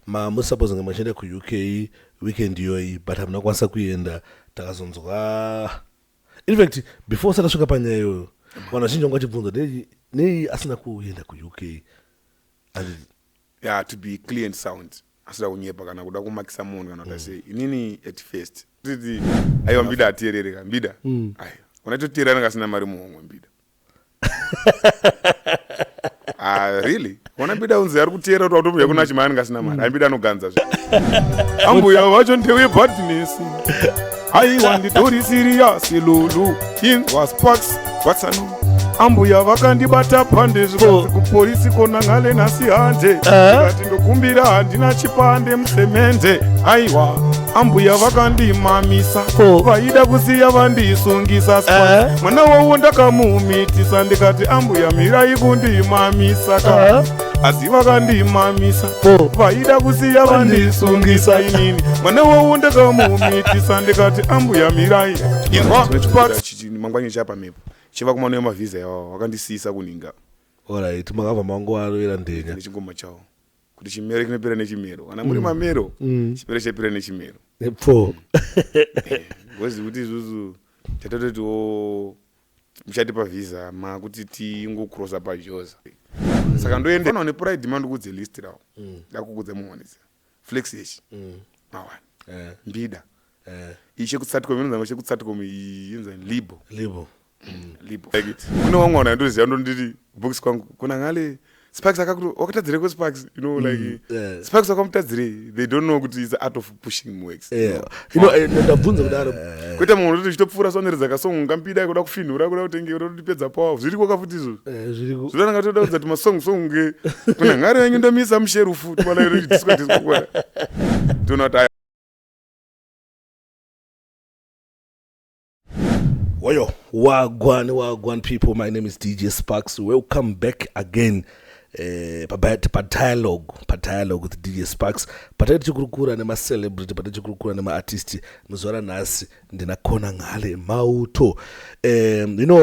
Mamusuppose nga machienda kuUK weekend iyoyi, but hamuna kukwanisa kuenda. Takazonzwa, in fact, before usati asvika panyaya iyoyo, vanhu vazhinji vanga vachibvunza nei asina kuenda kuUK. Yeah, to be clear and sound, asida kunyepa kana kuda kumakisa munhu kana kuti sei, inini at first titi aiwa, Mbida atierereka Mbida. Aiwa, unaitoteera anenge asina mari muhomwe Mbida. Ah, really, ona Mbida unzi ari kuteera kuti autombouya kuna chimai anenge asina mari. Ai, Mbida anoganza zve. Ambuya vacho ndewe badness. Aiwa, nditori serious lulu. Inzwa Sparks Watsano, ambuya vakandibata pande, zvikanzi kupolisi kona ngale nhasi hande. Ndikati ndokumbira, handina chipande musemende. Aiwa, ambuya vakandimamisa, vaida kusiya vandisungisa. Sparks, mwana wavo ndakamumitisa. Ndikati ambuya, mirai kundimamisa ka. Asi vakandimamisa, vaida kusiya vandisungisa. Inini mwana wavo ndakamumitisa. Ndikati ambuya, mirai. Inzwa Sparks, mangwani chapa mhepo chiva kumano yemavhisa iwawo vakandisiyisa kuninga. Alright, makabva mangoarovera ndenya. Nechingoma chawo kuti chimero chinopera nechimero. Kana muri mamero, chipere chapera nechimero. Pfo. Ngozi kuti isusu tatatotiwo muchatipa vhisa makuti tingocrossa pajoza, saka ndoenda nepride. Mandikudze list rawo, ndakukudza muonesa Flex ichi mawani. Mbida iyi chekutsatcom inonzanga chekutsatcom iyi inonzi Libo. Libo. Libo. Like, kune vamwe vanhu andoziva, ndonditi box kwangu kuna ngale Sparks akakuti wakatadzirei ko Sparks, like Sparks wakamutadzirei? They don't know kuti it's the art of pushing works. Yeah. Ndabvunza kudaro. Kwete mumwe unoti uchitopfuura soneredza kasong ngambida kuda kufinhura, kuda kutenge kuda kutipedza power. Zviriko kafuti izvozvo. Zviriko. Zvinonanga toda kudza kuti masong song nge kuna ngare yenyu ndomisa musherufu tibona disco disco kuona toona kuti aya. Woyo, wagwan wagwan people, my name is DJ Sparks. Welcome back again pa dialogue with DJ Sparks, patati tichikurukura nemacelebrity, patati tichikurukura nemaartist. Muzuva ranhasi ndina Khonangale Mauto.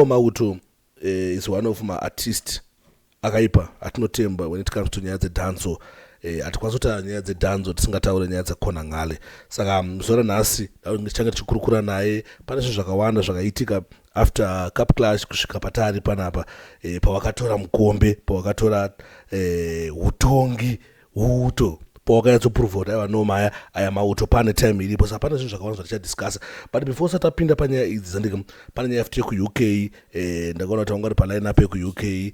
Mauto is one of my artist akaipa atinotemba when it comes to nyaya dzedancehall. Hatikwanisi kutaura nyaya dzedancehall tisingataure nyaya dzaKhonangale. Saka zuva ranhasi tichange tichikurukura naye. Pane zvinhu zvakawanda zvakaitika after Cup Clash kusvika patari panapa, pawakatora mukombe, pawakatora utongi huto, pawakanyatsoprova kuti aiwa, no, maya aya mauto pane time iripo. Saka pane zvinhu zvakawanda zvatichadiscussa, but before sati tapinda panyaya idzi zandika, pane nyaya futi yekuUK. Ndakaona kuti vanga vari paline up yekuUK,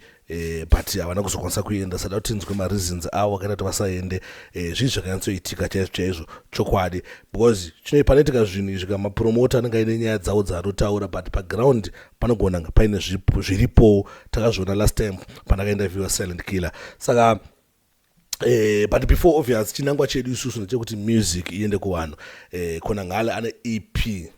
but havana kuzokwanisa kuenda. Sada kuti tinzwe mareasons avo akaita kuti vasaende. Zvii zvakanyatsoitika chaizvo chaizvo, chokwadi? Because chino panoitika zvinhu izvi kamapromota anenge aine nyaya dzavo dzaanotaura, but paground panogona paine zviripowo. Takazviona last time pandakaenda viewer Silent Killer. Saka but before, obvious, chinangwa chedu isusu ndechekuti music iende kuvanhu. Khonangale ane EP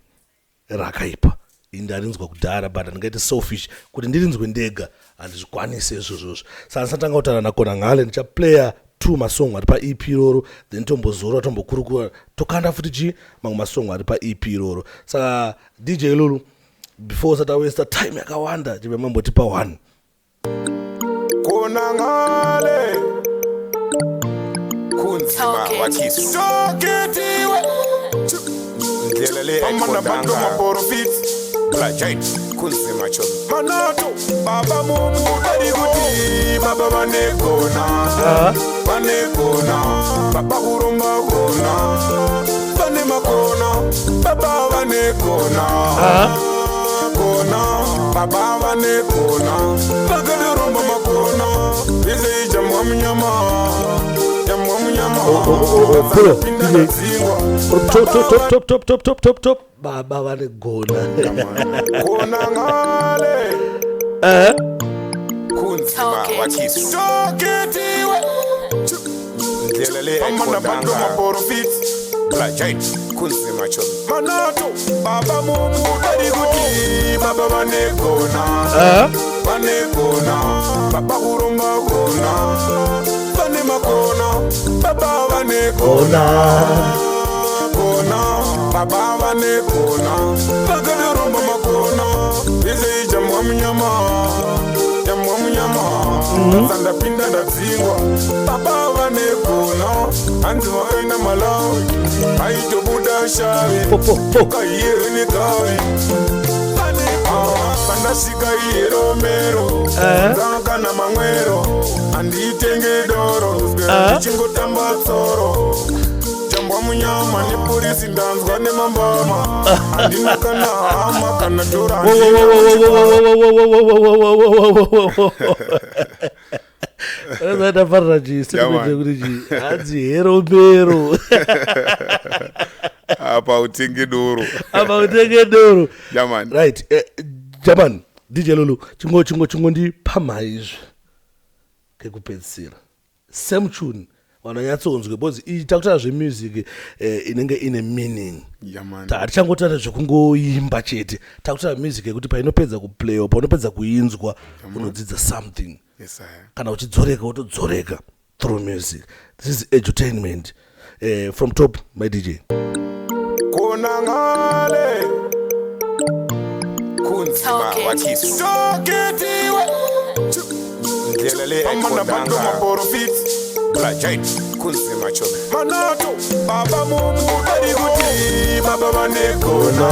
rakaipa, ndarinzwa kudhara, but handingaiti selfish kuti ndirinzwe ndega, handizvikwanise izvozvozvo. Saka ndisatanga kutaura naKhonangale, ndichaplaya two masong ari paEP iroro, then tombozorora, tombokurukura, tokanda futi chi mamwe masong ari paEP iroro. Saka DJ Lulu, before usati awasta time yakawanda, chibva mambotipa one. Khonangale kunzima wakiswa toketiwe ndlela le maprofit kunzima cho manato baba mumudari kuti baba vanegona, vanegona baba kuromba gona, vane makona baba, vanegona gona baba, vanegona vakatoromba makona ise ijambwa munyama, jambwa munyama. Pulo, DJ. Top top top top top top top top top, baba vanegona. Khonangale kunzima wakiswa toketiwe ndlela le maprofit kunzima cho manato baba mumudari kuti baba vanegona, vanegona baba kuromba gona, vane makona baba, vanegona gona baba, vanegona vakatoromba makona ise ijambwa munyama, jambwa munyama. Sandapinda ndadzingwa, baba vanegona. Hanzi vaenda Malawi, aitobuda shavi. Po, po, po. Kaiyeri negavi. Pandasvika iyeromero kana mamwero, handitenge doro, ndichingotamba tsoro. Jambwa munyama nepurisi, ndanzwa nemambama, handina kana hama kana dora. Wo, wo, wo, wo, wo, wo, wo, wo, wo, wo, wo, wo, wo, wo, wo, wo. Ndafarira chi statement yekuti chi hanzi heromero. Apa utenge doro. Apa utenge doro. Yeah man. Right, Jaman DJ Lulu, chingo chingo chingondipamha izvi kekupedzisira, same tune, vanonyatsonzwe, because iyi takutaura zvemusic inenge ine meaning. Yeah man. Hatichangotaura zvekungoimba chete, takutaura music yekuti painopedza kuplayiwa, paunopedza kuinzwa, unodzidza something. Yes, I. Kana uchidzoreka, wotodzoreka through music. This is edutainment. From top, my DJ. Kona ngale. Kunzima. Talk Wakisu Toketiwe. Ndlela le Amana bantu ayikondanga maprofit. Blajait kunzima chobe. Manato baba mumu ari kuti baba vanegona,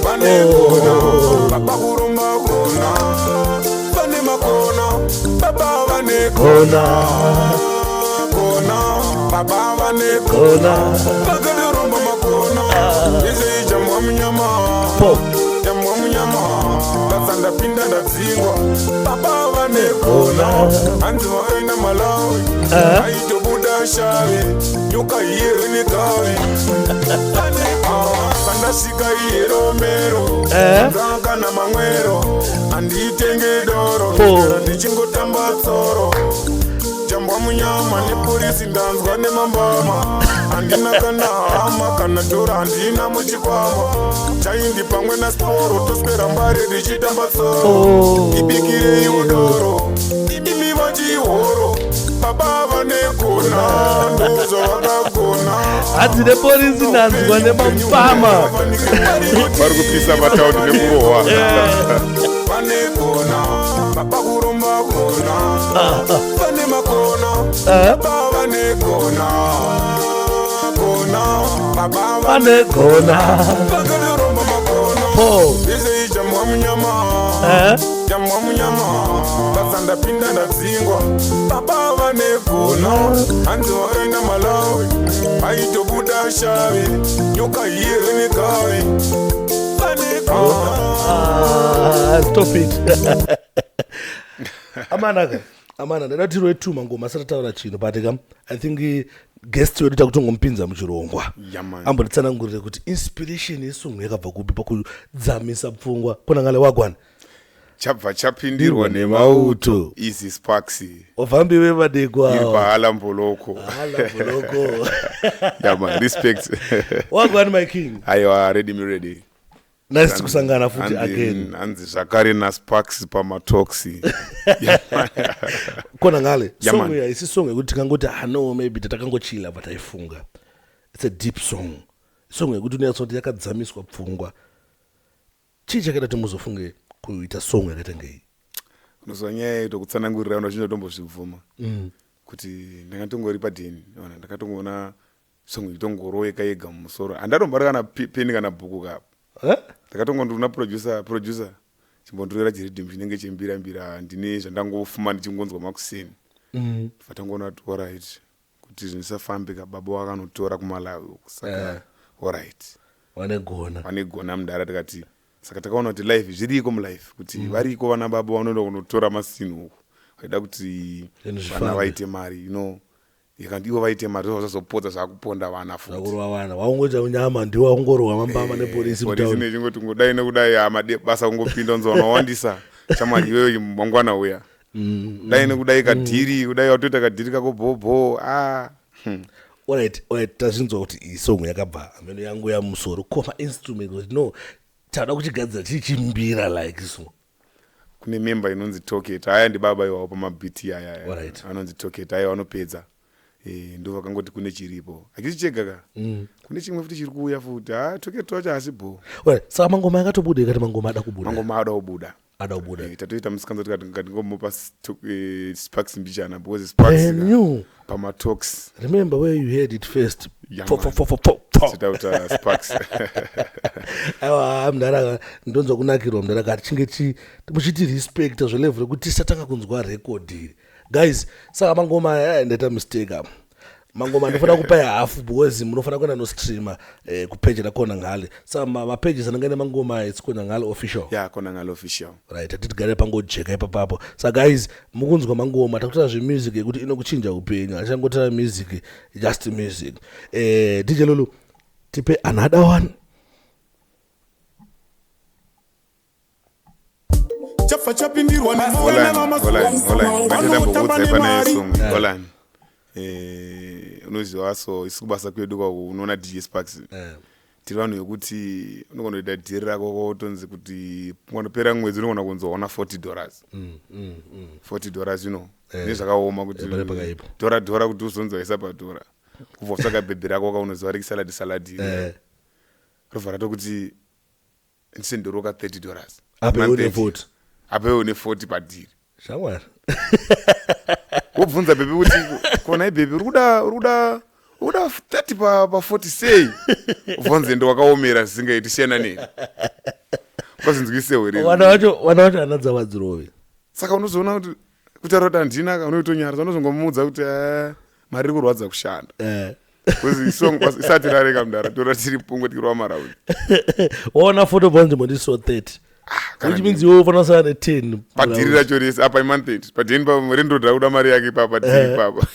vanegona baba, kurumba gona, vane makona baba, vanegona gona baba, vanegona vakatorumba makona ese ijambwa munyama. Po. Jambwa munyama, basa ndapinda ndadzingwa, baba vanegona. Hanzi vaenda Malawi, aitobuda shavi, nyoka iyeri negavi. Pandasvika iyeromero kana mamwero, handitenge doro. Po. Ndichingotamba tsoro. Jambwa munyama nepurisi, ndanzwa nemambama, handina kana hama kana dora, handina muchikwama, chaindi pamwe nasporo, toswera mbare tichitamba tsoro. Ibikireiwo doro imi vachihoro, baba vanegona, ndozvavakagona. Hanzi nepolisi, ndanzwa nemapama. Vari kupisa mataundi nekurohwa. Vanegona baba, kurumba gona, vane makona baba, vanegona gona baba, vanegona. Vakatoromba makona. Po. Ise ijambwa munyama. Jambwa munyama, basa ndapinda ndadzingwa, baba vanegona. Hanzi vaenda Malawi, aitobuda shavi, nyoka iyeri negavi. Ah, stop it, amanaka amana. Ndada tiro etuma ngoma asati ataura chinhu, but kam I think guest wedu takutongomupinza muchirongwa. Yeah, man. Ambotitsanangurire kuti inspiration yesong yakabva kupi pakudzamisa pfungwa. Khonangale, wagwana? Chabva chapindirwa nemauto. Easy Sparks. Wavambi Iri vemadekwa. Pahalamboloko. Halamboloko. Yeah man, respect. Wagwani, my king? Aiwa, ready me ready. Nice kusangana futi again. Hanzi zvakare naSparks pamatoxi. Khonangale, Yeah, song man. iya isi song yekuti tikangoti, ah no, maybe tatangochila, but aifunga it's a deep song, song yekuti unyatsoti yakadzamiswa pfungwa. Chii chakaita kuti muzofunge kuita song yakaita ngei? Unozwa nyaya yetokutsanangurira vanhu vazhinji vatombozvibvuma kuti ndakatongori padheni ona, ndakatongoona song itongoroweka yega mumusoro, handatombari kana peni kana bhuku kapo. Eh? Ndakatongondona producer, producer chimbondirovera chiriddim chinenge chembira mbira, ndine zvandangofuma ndichingonzwa makuseni. Vatangoona kuti alright, kuti zvisafambe kababa wakanotora kuMalawi uku, saka alright. Vanegona. Vanegona mudara. Tikati saka takaona kuti life zviriko mulife, kuti variko vana baba vanoenda kunotora masini uku, vaida kuti Zvinhu vana zvifambe. vaite mari ikanti ivo vaite mari, zvazopodza zvakuponda vana futi. Zvakurova vana, waungoita nyama, ndiwo waungorohwa mambama nepolisi Polisi mutauni. Nechingoti ngodai nekudai amade basa kungopinda unzi vanowandisa chamwari iweyo mangwana uya, dai nekudai kadhiri, kudai watoita kadhiri kako bhobho a. Alright, tazvinzwa kuti iyi song yakabva ameno yangu yamusoro. Ko mainstrument, kuti no, tada kuchigadzira chii chimbira like so? Kune member inonzi Toket, aya ndibaba iwawo pamabhiti aya aya. Anonzi Toket, aya vanopedza. Ndo vakangoti kune chiripo hachisi chega ka, kune chimwe futi chiri kuuya futi. Ha, Toket wacho hasi bho. Alright, saka mangoma yakatobuda, ikati mangoma ada kubuda. Mangoma ada kubuda. Ada kubuda. Tatoita musikanzwa tikati ngatingomupa sparks mbichana because sparks Brand new. pamatalks. Remember where you heard it first. Yeah, Fo, man. fo, fo, fo, fo, fo. Titauta sparks. Aiwa, mudhara, ndonzwa kunakirwa mudhara kati chinge chi muchiti respecta zvelevel rekuti tisatanga kunzwa record iri. Guys, saka mangoma aya ndaita mistake apa. Mangoma ndinofanira kupa hafu because munofanira kuenda nostreama kupeji raKhona Ngale. Saka mapages anenge ane mangoma aya, it's Khona Ngale official. Yeah, Khona Ngale official. Right, tigare pangojeka ipapapo. Saka guys, mukunzwa mangoma, takutora zvemusic yekuti inokuchinja upenyu. Hachangotora music just music. DJ Lulu, tipe another one. Chafa chapindirwa. Holani, holani, holani, ngatidambokuudzai pane song, holani. Unoziva, so isu kubasa kwedu kwako, unoona DJ Sparks, tiri vanhu vekuti unogona kuita dhiri rako kotonzi kuti panopera mwedzi unogona kunzi waona $40, $40, you know, nezvakaoma kuti Pane pakaipa. Dhora dhora kuti uzonzi waisa padhora, kubva utsvaka bhebhi rako kaunoziva rikisaladi saladi, robva ratokuti ndisendoroka $30. Apa Month iwe une end. 40. Apa iwe une 40 padhiri. Shamwari. Wobvunza bhebhi kuti konai bhebhi, uri kuda 30 pa 40 sei? Ubvunze ndo wakaomera zvisingaiti, siyana neni, kwazinzwisewo here? Vana vacho hana dzavadzirove. Saka unozoona kuti kutaura kuti handina, unoitonyara, unozongomuudza kuti, "Ah, mari iri kurwadza kushanda." Because song isati rareka mudara tora tiri pungwe tikirwa maraundi. Waona foto panzvimbo ndiso 30, Kana which means iwe ufanira kusara ne10. Padhiri racho rese apa imonth padheni parendod rakuda mari yake ipapa dhiri ipapa.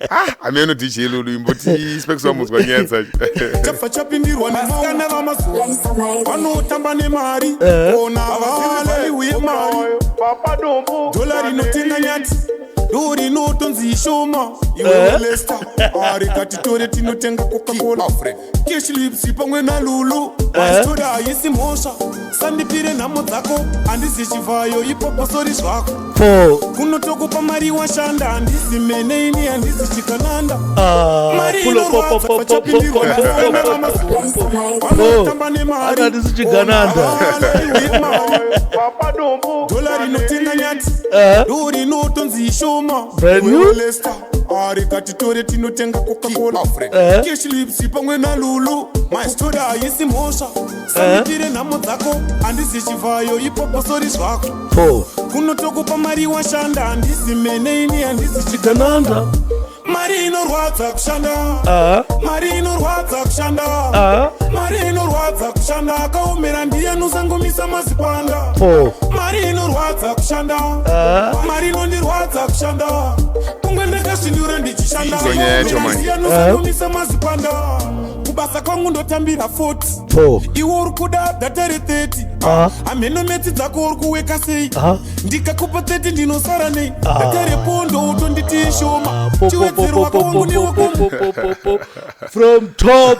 Ah, ameno DJ Lulu, imboti Specs wamudzwa nyaya dzacho. Chafa chapindirwa nevasikana vamazuva vanotamba nemari. Ona vale uye mari, dhola rinotenga nyati, ndo rinotonzi ishoma. Iwewe Lester, ari tore tinotenga Coca-Cola, Cash Lips pamwe naLulu. Masitoda haisi mhosva, sandipire nhamo dzako, handisi chivhayo ipopo, sorry zvako. Four. Kunotokupa mari washanda, handisi mene ini, handisi chikananda. Ah, Mari pulo, po, po, po, po, po, inorwadza, po, po, po, po. vanotamba nemari. Handisi chigananda. Dhola rinotenga nyati, ndo rinotonzi ishoma. Brand new? Iwewe Lester, ari katitore tinotenga Coca-Cola, Cash Lips pamwe naLulu. Mastoda haisi mhosva, sandipire nhamo dzako, handisi chivhayo ipopo, sorry zvako. Four. Kunotokupa mari washanda, handisi mene ini, handisi Chigananda. Mari inorwadza kushanda. Ah. Mari inorwadza kushanda. Ah. Mari inorwadza kushanda, akaomera ndiye usangomisa mazipanda. Four. Mari inorwadza kushanda. Mari inondirwadza kushanda, kunge ndakasvindura ndichishanda. Idzo nyaya yacho manje. Ndiye usangomisa mazipanda. Kubasa kwangu ndotambira 40, Four. iwe uri kuda data re30. Ah. Hamheno metsi dzako uri kuweka sei. Ah. Ndikakupa 30 ndinosara nei? Data repondo utonditi ishoma. Po, po, po, Chiwedzerwa po, po, kwangu po, newekomu. po, po, po, po. From top.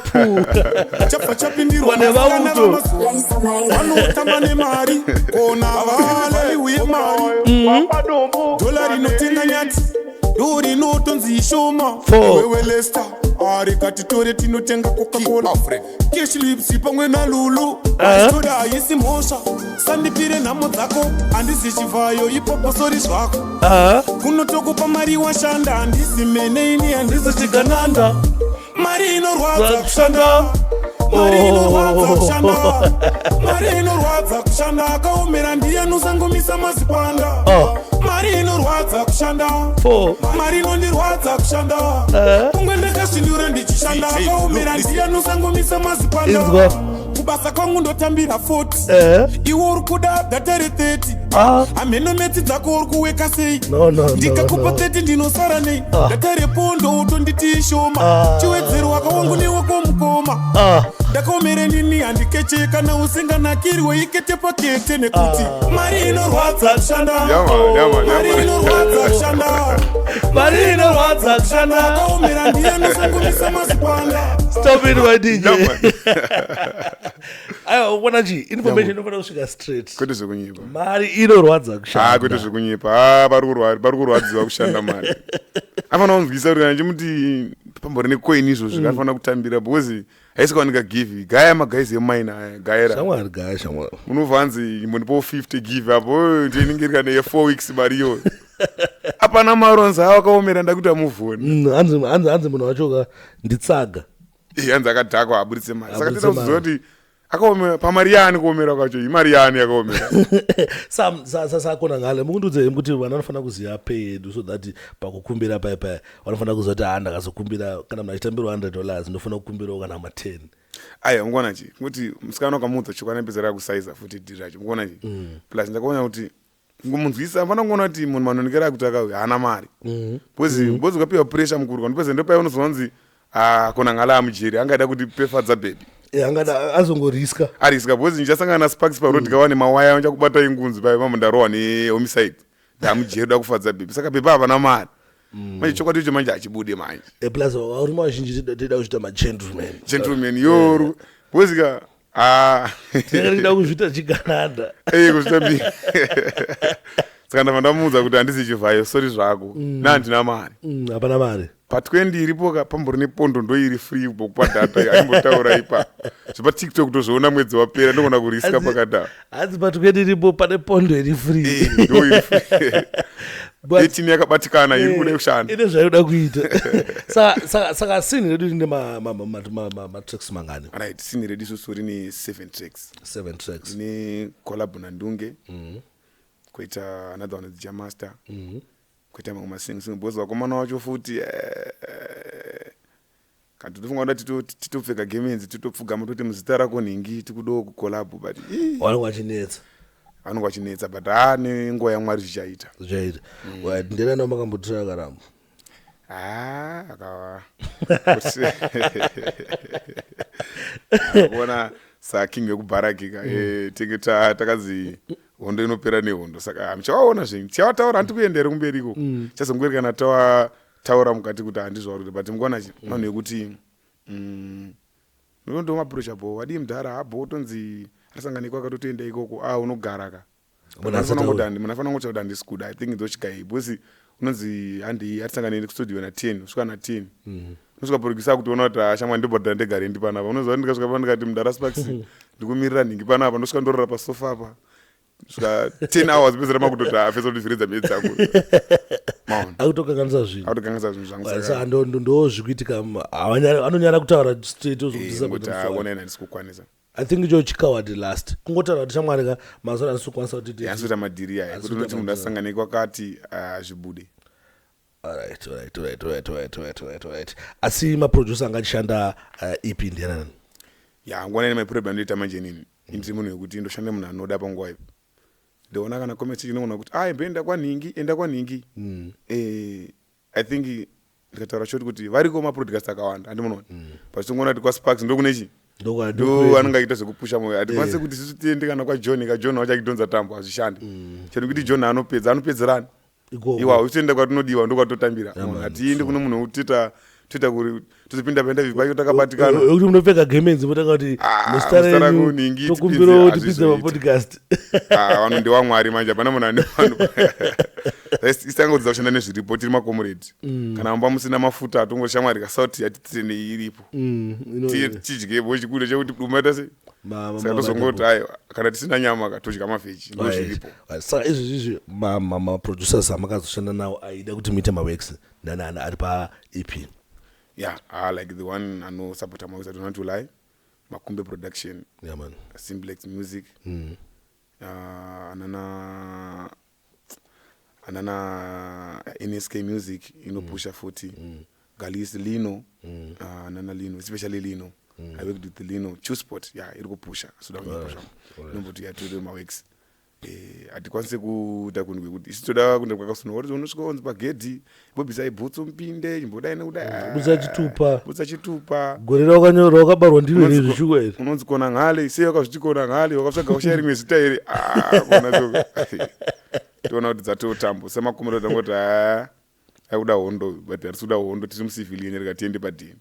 Chafa chapindirwa Vane nevasikana vauto. vamazuva vanotamba nemari. Kona vale uye mari, dhola rinotenga nyati, ndo rinotonzi ishoma. Four. Iwewe Lester, ari katitore tinotenga Coca-Cola, Cash Lips pamwe naLulu. Mastoda haisi mhosva, sandipire nhamo dzako, handisi chivhayo ipopo, sorry zvako. Ah. Kunotokupa mari washanda, handisi mene ini, handisi Chigananda. Mari inorwadza kushanda. Mari inorwadza kushanda. Mari inorwadza kushanda, akaomera ndiye usangomisa mazipanda. Oh. Mari inorwadza kushanda. Four. Mari inondirwadza kushanda, kunge ndakasvindura ndichishanda, akaomera ndiye usangomisa mazipanda. Inzwa. Kubasa kwangu ndotambira 40, iwe uri kuda data re30. Ah. Hamheno metsi dzako uri kuweka sei. No, no, no, Ndikakupa no. 30 ndinosara nei? Ah. Data repondo utonditi ishoma. Ah. Chiwedzerwa kawangu newekomukoma. Ah. Ndakaomere ndini, handikeche. Kana usinganakirwe ikete pakete, nekuti mari inorwadza kushanda. Yeah, man, yeah, man, yeah, Mari man. inorwadza kushanda. Mari inorwadza kushanda. Akaomera ndiye nosangomisa mazipanda. Stop it, my DJ. Yeah, man. Aiwa, ubona chi information inofanira kusvika straight. Kwete zvekunyepa. Mari inorwadza Ah, kwete kushanda. zvekunyepa. Ah, pari kurwadziwa kushanda mari. Afana kunzwisa kuti kana ndichimuti Pambori necoin izvozvi kanofanira kutambira because haisi kuwanika give. Gaya magaisi emaina aya gayera. Shamwari gaya shamwari. Unobva hanzi imbondipawo 50 give apo oh, ndinenge iri kana ye4 weeks mari iyoyo. Hapana maronza awo akaomera ndakuita muvhoni. Hanzi munhu wacho ka nditsaga. Eh, hanzi akadhakwa aburitse mari. Saka Aburitse tinoda kuziva mari. kuti akaomera pamari yaani kuomera kwacho imari yaani yakaomera. Sakona ngale mukundiudza hemu kuti vana vanofanira kuziva pay yedu so that pakukumbira paya paya vanofanira kuziva kuti haa ndakazokumbira kana munhu achitambirwa $100 ndofanira kukumbirawo kana ma10. Aiwa mukuona chi kuti musikana ukamuudza chokwadi anopedzera akusaiza futi dhiri racho mukuona chi. Plus ndakaona kuti kungomunzwisa hapana kuona kuti munhu manonekero akuti akauya haana mari. Because because ukapiwa pressure mukuru kanopedza ndopaya unozwa kunzi ah kona ngala amujeri angada kuti pefadza baby. Angada azongoriska. Ariska because ndichasangana naSparks paroad kawane mawaya anchakubata ingunzi paya mambo ndarohwa nehomicide. Ndamujeri da kufadza baby. Saka baby havana mari. Manje chokwadi icho manje hachibude manje. Plus varume vazhinji tida kuzviita magentleman. Gentleman yoru. Because ka ah Tinenge tichida kuzviita chigananda. Eh kuzviita bi. Saka ndabva ndamuudza kuti handisi chivhayo sorry zvako. Na handina mari. Hapana mari. Pa20 iripo ka pambori nepondo ndo iri free kupa data aimbotaura ipa. Zvepa TikTok tozviona mwedzi wapera ndogona kuriska pakadaro. Hanzi pa20 iripo pane pondo iri free. Eh, ndo iri free. But 18 yakabatikana iri kuda kushanda. Ine zvainoda kuita. Saka scene redu rine matracks mangani? Right, scene redu isusu rine 7 tracks. 7 tracks. Rine collab naNdunge. Koita another one with Jamaster. Koita mamwe masing sing because vakomana vacho futi kana totofunga kuda titopfeka gemenzi titopfugama toti muzita rako nhingi tikudawo kucollab but ii, Vanenge vachinetsa. Vanenge vachinetsa but haa nenguva yaMwari zvichaita. Zvichaita. Right, ndena makambotora karamba. Ah, akawa. Kuona saking yekubharakika tenge takazi hondo inopera nehondo saka muchawaona zvenyu tichawataura handi kuenda here kumberi iko. Chazongori kana tawataura mukati kuti handizvo kuti but mukuona chi vanhu yekuti ndo maapproach bo wadii mudhara abo tonzi asanganikwa akatotoenda ikoko ah unogara ka. Munhu asati auya. Munhu afanira kungoti handisi kuda. I think ndochigai because unonzi handi atisangane kustudio na 10 usvika na 10. Unosvika producer akutoona kuti ah shamwari ndobhadhara ndega rendi panapa. Unoziva kuti ndikasvika pano ndikati mudhara Sparks ndikumirira nhingi panapa ndosvika ndorora pasofa apa. Svika 10 hours pedzera makutoti ah fesa kundivhiridza mhedzi dzangu. Maona. Akutokanganisa zvinhu. Akutokanganisa zvinhu zvangu Saka saka. ndo zvikuitika anonyara kutaura straight ozokudisa Ngoti kuti ah musoro. ona ina handisi kukwanisa. I think icho chikawadi last. Kungotaura kuti shamwari ka mazuva handisi kukwanisa kuti Handisi kuita madhiri aya. Handisi Kuti kuita unoti munhu madhiri. asangane kwakati ah zvibude. Alright, alright, alright, alright, alright, alright, alright, alright. Asi maproducer anga achishanda EP ndianani? Ya, nguva nene maprogram ndoita manje inini. Indiri munhu wekuti ndoshanda munhu anoda panguva ipi. Ndoona kana comment section inoona kuti ah imbo enda kwanhingi, enda kwanhingi. I think ndikataura short kuti variko mapodcast akawanda handi munoona. But tingoona kuti kwaSparks ndokune chi? Ndo anenge achiita zvekupusha moyo. Hatikwanisi kuti isusu tiende kana kwaJohn, ka John wacho achidhonza tambo hazvishandi. Chero kuti John anopedza, anopedzerani. Ikoko. Iwa uchienda kwatinodiwa ndokwatotambira. Yeah, man, Hatiende kune munhu wekuti toita kuri tozopinda painterview pacho takabatikana. Yokuti munopfeka gemenzi motanga kuti Ah, muzita muzita rangu renyu nhingi tokumbirawo tipinze, tipinze hazvizoiti. mapodcast. Ah, vanhu ndewamwari manje hapana munhu ane vanhu. Isangodzidza kushanda nezviripo tiri makomuredi. Kana mumba musina mafuta atongoshamwari kasauti yatitire iripo. Tidyepo chikuda chekuti duma ita sei? Saka tozongoti aiwa kana tisina nyama ka todya mavheji ndo zviripo. Right. Saka izvi izvi maproducers amakazoshanda nawo aida kuti muite maworks nana ari pa EP. Yeah, like the one anosupporta maworks, I don't want to lie. Makumbe Production, Yeah, man. Simplex Music, anana NSK Music inopusha futi. Galis Lino, anana Lino, especially Lino. I worked with Lino, Chusport, yeah, iri kupusha. So da kunyapusha. Inomboti yatore maworks. Hatikwanisi kuita kunhu kwekuti isu toda kuenda kwakasununguka kuti unosvika wanzi pagedhi bobvisai bhutsu mupinde chimbodai nekudai. Butsa chitupa. Butsa chitupa. Gore rawakanyorwa wakabarwa ndiro here zvishuwa here? Unonzi kona ngale sei wakazviti kona ngale wakatsvaga ushaya rimwe zita here? Ah, kona so. Toona kuti dzatotambo semakomero tangoti ah akuda hondo but hatisi kuda hondo tiri mucivilian rega tiende padheni.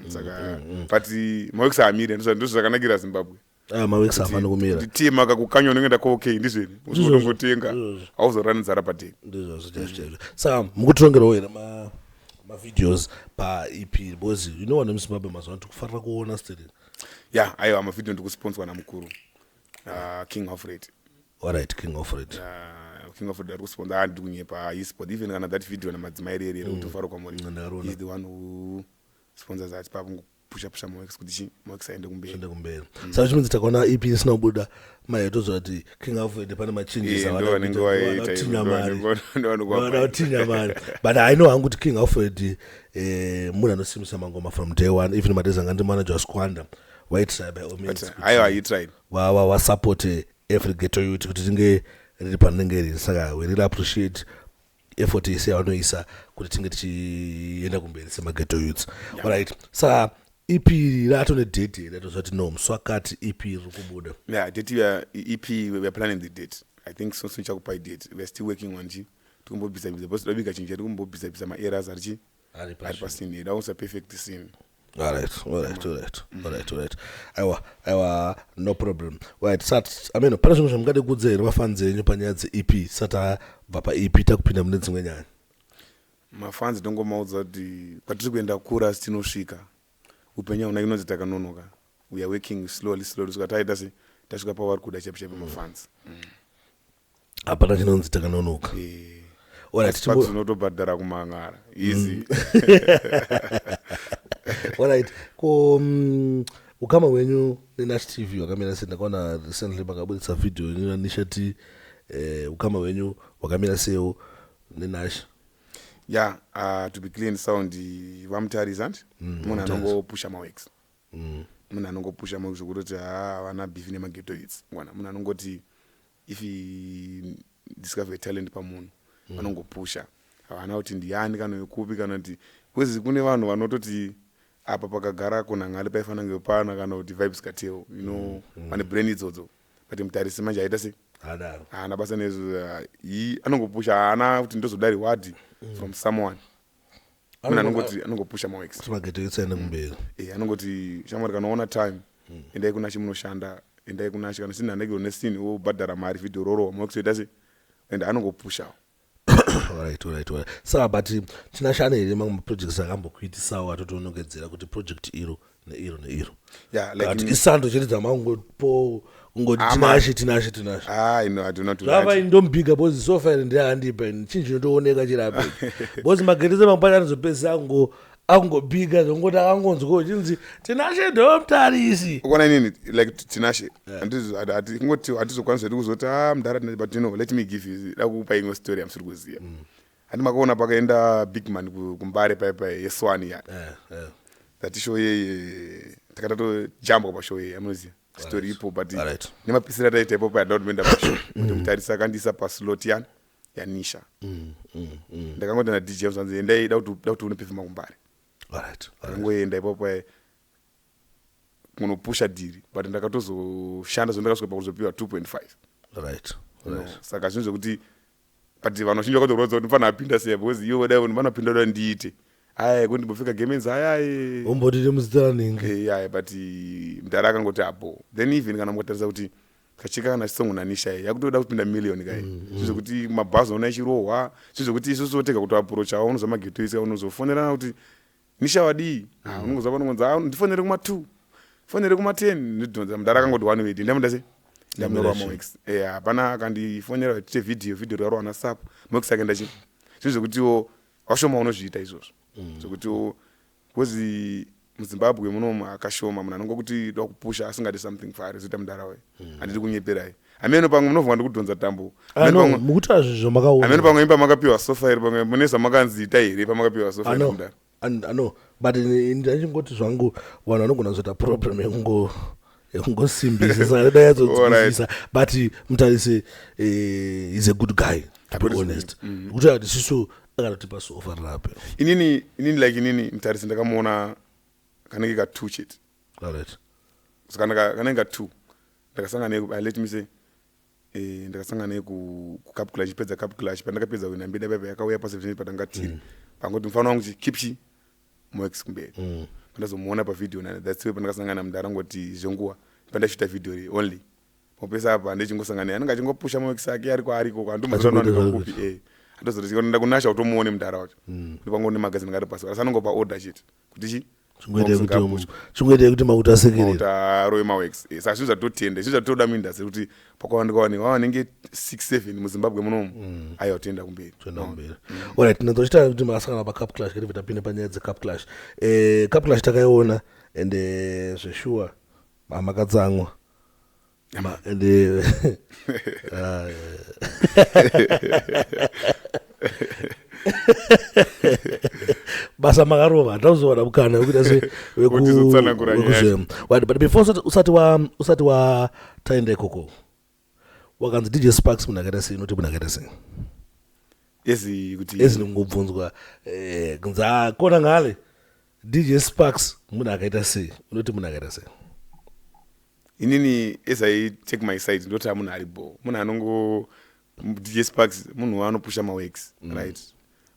Saka but maworks haamiri ndizvo zvakanakira Zimbabwe. Ah, maworks haafani kumira. Kuti tema kakukanywa unenge ndako okay ndizveni. Ndizvozvo. Unotongotenga. Ndizvozvo. Hauzorani nzara padheni. Ndizvozvo chaizvo chaizvo. Saka mukutirongerawo here Mavideos paEP, because you know vanhu vemuZimbabwe mazuva ano tikufarira kuona still. Ya, aiwa, mavhidhiyo ndikusponswa namukuru King Alfred. Alright, King Alfred. King Alfred ari kusponsor. Handidi kunyepa, isport even kana that video namadzimai rere rekuti kwamuri. Ndakaroona. Is the one who sponsors that papo, pusha pusha maworks kuti chi maworks aende kumberi. Ende kumberi. Saka chiminzi takaona EP isina kubuda manje, toziva kuti King Alfred pane machanges. Eh, ndo vanenge vaita izvo, ndo vanenge vada vaita. kutinya mari, but I know hangu kuti King Alfred munhu anosimbisa mangoma from day one. Even madays anga ndi manager waSquanda, waitry by all means But aiwa, he tried. Wasupport every ghetto youth kuti tinge riri parinenge riri. Saka we really appreciate effort yese yavanoisa kuti tinge tichienda kumberi semaghetto youths. Alright, saka EP rato nedate here ratoziva kuti no, musi wakati EP riri kubuda? Yeah, date ya EP, we are planning the date. I think so soon chakupai date. We are still working on chi tikumbobvisa bvisa because tobika chinhu chedu, kumbobvisa bvisa maeras ari chi ari ari pascene, da perfect scene. Alright, aiwa, no problem. Right, sat, I mean, pane zvimwe zvamungade kuudza here mafans enyu panyaya dzeEP, sati abva paEP takupinda mune dzimwe nyaya? Mafans tongomaudza kuti kwatiri kuenda kura, asi tinosvika. Upenyu hauna inonzi takanonoka. We are working slowly slowly, svika taita se tasvika pavari kuda chaipo chaipo mafans. Hapana chinonzi takanonoka. Alright. Sparks unotobhadhara kumangara easy. Alright, ko ukama hwenyu neNash TV hwakamira sei? Ndakaona recently makabudisa video yenyu naNisha T. Ukama hwenyu hwakamira seiwo neNash? Yeah, to be clean, sound vamutarisa ndi munhu Vamutarisa. anongopusha maworks. Munhu anongopusha maworks zvekutoti ha, havana beef nemaghetto youths. Wana munhu anongoti if he discover talent pamunhu, vanongopusha. Havana kuti ndiani kana wekupi kana kuti, because kune vanhu vanototi apa pakagara kunhangale paifanira kunge pana kana kuti Vybz Kartel, vane brain idzodzo. But Mutarisi manje aita sei? Hadaro. Haana basa nezvo. Yi anongopusha, haana kuti ndozoda reward from someone. Munhu anongoti anongopusha maworks kuti maghetto youths aende kumberi. Eh, anongoti shamwari, kana waona time, endai kunashi munoshanda, endai kunashi. Kana sina anenge une wobhadhara mari, vhidhiyo rorowa, maworks oita sei, and anongopushawo. Alright, saka but tinashane here mamwe maprojects akambokuitisawo atotonongedzera kuti project iro neiro neiro? Yeah, like Kati isando chete dzamangopo kungoti Ah, Tinashe, Tinashe, Tinashe. Ah, no, I do not do Zvava that. ndomubhiga because sofa iri ndeandipa, chinhu chinotooneka chirapo, because magetsi mamwe anozopedzisa akungobhiga zvongoti akangonzwa chinzi Tinashe ndomutarisi. Ukona inini, like Tinashe, kungoti hatizokwanisa zvedu kuzoti a mudhara Tinashe, but let me give you, da kukupa imwe story yamusiri kuziva. Handi makaona pakaenda Big Man kuMbare paipa yeswani ya that show yeye, takatatojambwa pashow yeye, amunoziva story ipo, but nemapisiro ataita ipopo yada kuti moenda pashow kuti Mutarisi akandiisa paslot yani yaNisha. Ndakangoti naDJ zanzi endai, da kuti unopefoma kuMbare. Ndakangoenda ipopo kunopusha dhiri, but ndakatozoshanda zo ndakasvika pakuzopiwa 2.5. Saka zvinhu zvekuti, but vanhu vazhinji vakatorwadza kuti ndifana apinda sei, because iwo dai vanopinda da ndiite aya kuti ndimbopfeka gemenzi ayaye. Umbotite muzita raningi. Aya, but mudhara akangoti abo. Then even kana mukatarisa kuti kachika kana chisongo naNisha iyi yakutoda kupinda million kai, zvinhu zvekuti mabhazi ona ichirohwa, zvinhu zvekuti isusu tega kutoapproachawo, unozwa maghetto isi unozofonerana kuti Nisha wadii. Ah, unongozwa panongonzi, "Ah, ndifonere kuma2, fonere kuma10." Ndidhonza mudhara akangoti one way, ndamuda sei, ndamunorwa maworks. Hapana akandifonera kuti tiite video. Video rikarohwa nasap, maworks akaenda chi zvinhu zvekutiwo washoma unozviita izvozvo, zvekutiwo because muZimbabwe munomu akashoma munhu anongokuti da kupusha asingadi something faari zoita mudhara uyu. Handidi kunyeperai, hameno pamwe munovhunga ndikudhonza tambo. Ah, Hameno no, pamwe mukuti zvinhu zvamakaona. Hameno pamwe imba makapiwa sofa iri, pamwe mune zvamakanzi itai here pamakapiwa sofa iri Ano mudhara? Ano, but ndachingoti zvangu vanhu vanogona kuzoita problem yekungosimbisa, saka dai yazodzwisisa. But Mutarisi is a good guy, to be honest, kuti ati sisu akatotipa sofa rirape. Inini like inini Mutarisi ndakamuona kanenge ka2 chete. Saka kanenge ka2 ndakasangana naye let me say, ndakasangana naye kuCup Clash, pedza Cup Clash, pandakapedza wina mbida paipa yakauya pasevheni patanga tiri, pangoti mufana wangu chi keep chi maworks kumberi. Pandazomuona pavhidhiyo nani, that's way pandakasangana mudhara, ngoti zvenguva pandashuta vhidhiyo ri only mapesa apa ndechingosangana naye, anenge achingopusha maworks ake ariko ariko. Achingoita Handombokupi. Andozoti enda kunasha utomuone mudhara wacho. Ndipango nemagazini ngari pasi. Asi anongopa order chete. Kuti chi? Chingoitei kuti mauto asekerere. Mauto arove maworks. Saka zvinhu zvatotenda, zvinhu zvatitoda muindustry kuti pakawanikwa vanhu vanenge 6 7 muZimbabwe munomu. Aiwa, toenda kumberi. Toenda kumberi. Alright, ndinotochita kuti makasangana paCup Clash, kuti tapinda panyaya dzeCup Clash. Cup Clash takaiona and zveshuwa makatsamwa. And basa makarova, hatauzowana mukana wekuita se Wekutizotsanangura nyaya wekuzve. Right, but before usati wa taenda ikoko, wakanzi DJ Sparks munhu akaita sei? Unoti munhu akaita sei? Ezi kuti Ezi ndingobvunzwa kunzi akona ngale DJ Sparks munhu akaita sei? Unoti munhu akaita sei? Inini, as I take my side, ndoti munhu ari bo, munhu anongo, DJ Sparks munhu anopusha maworks, right?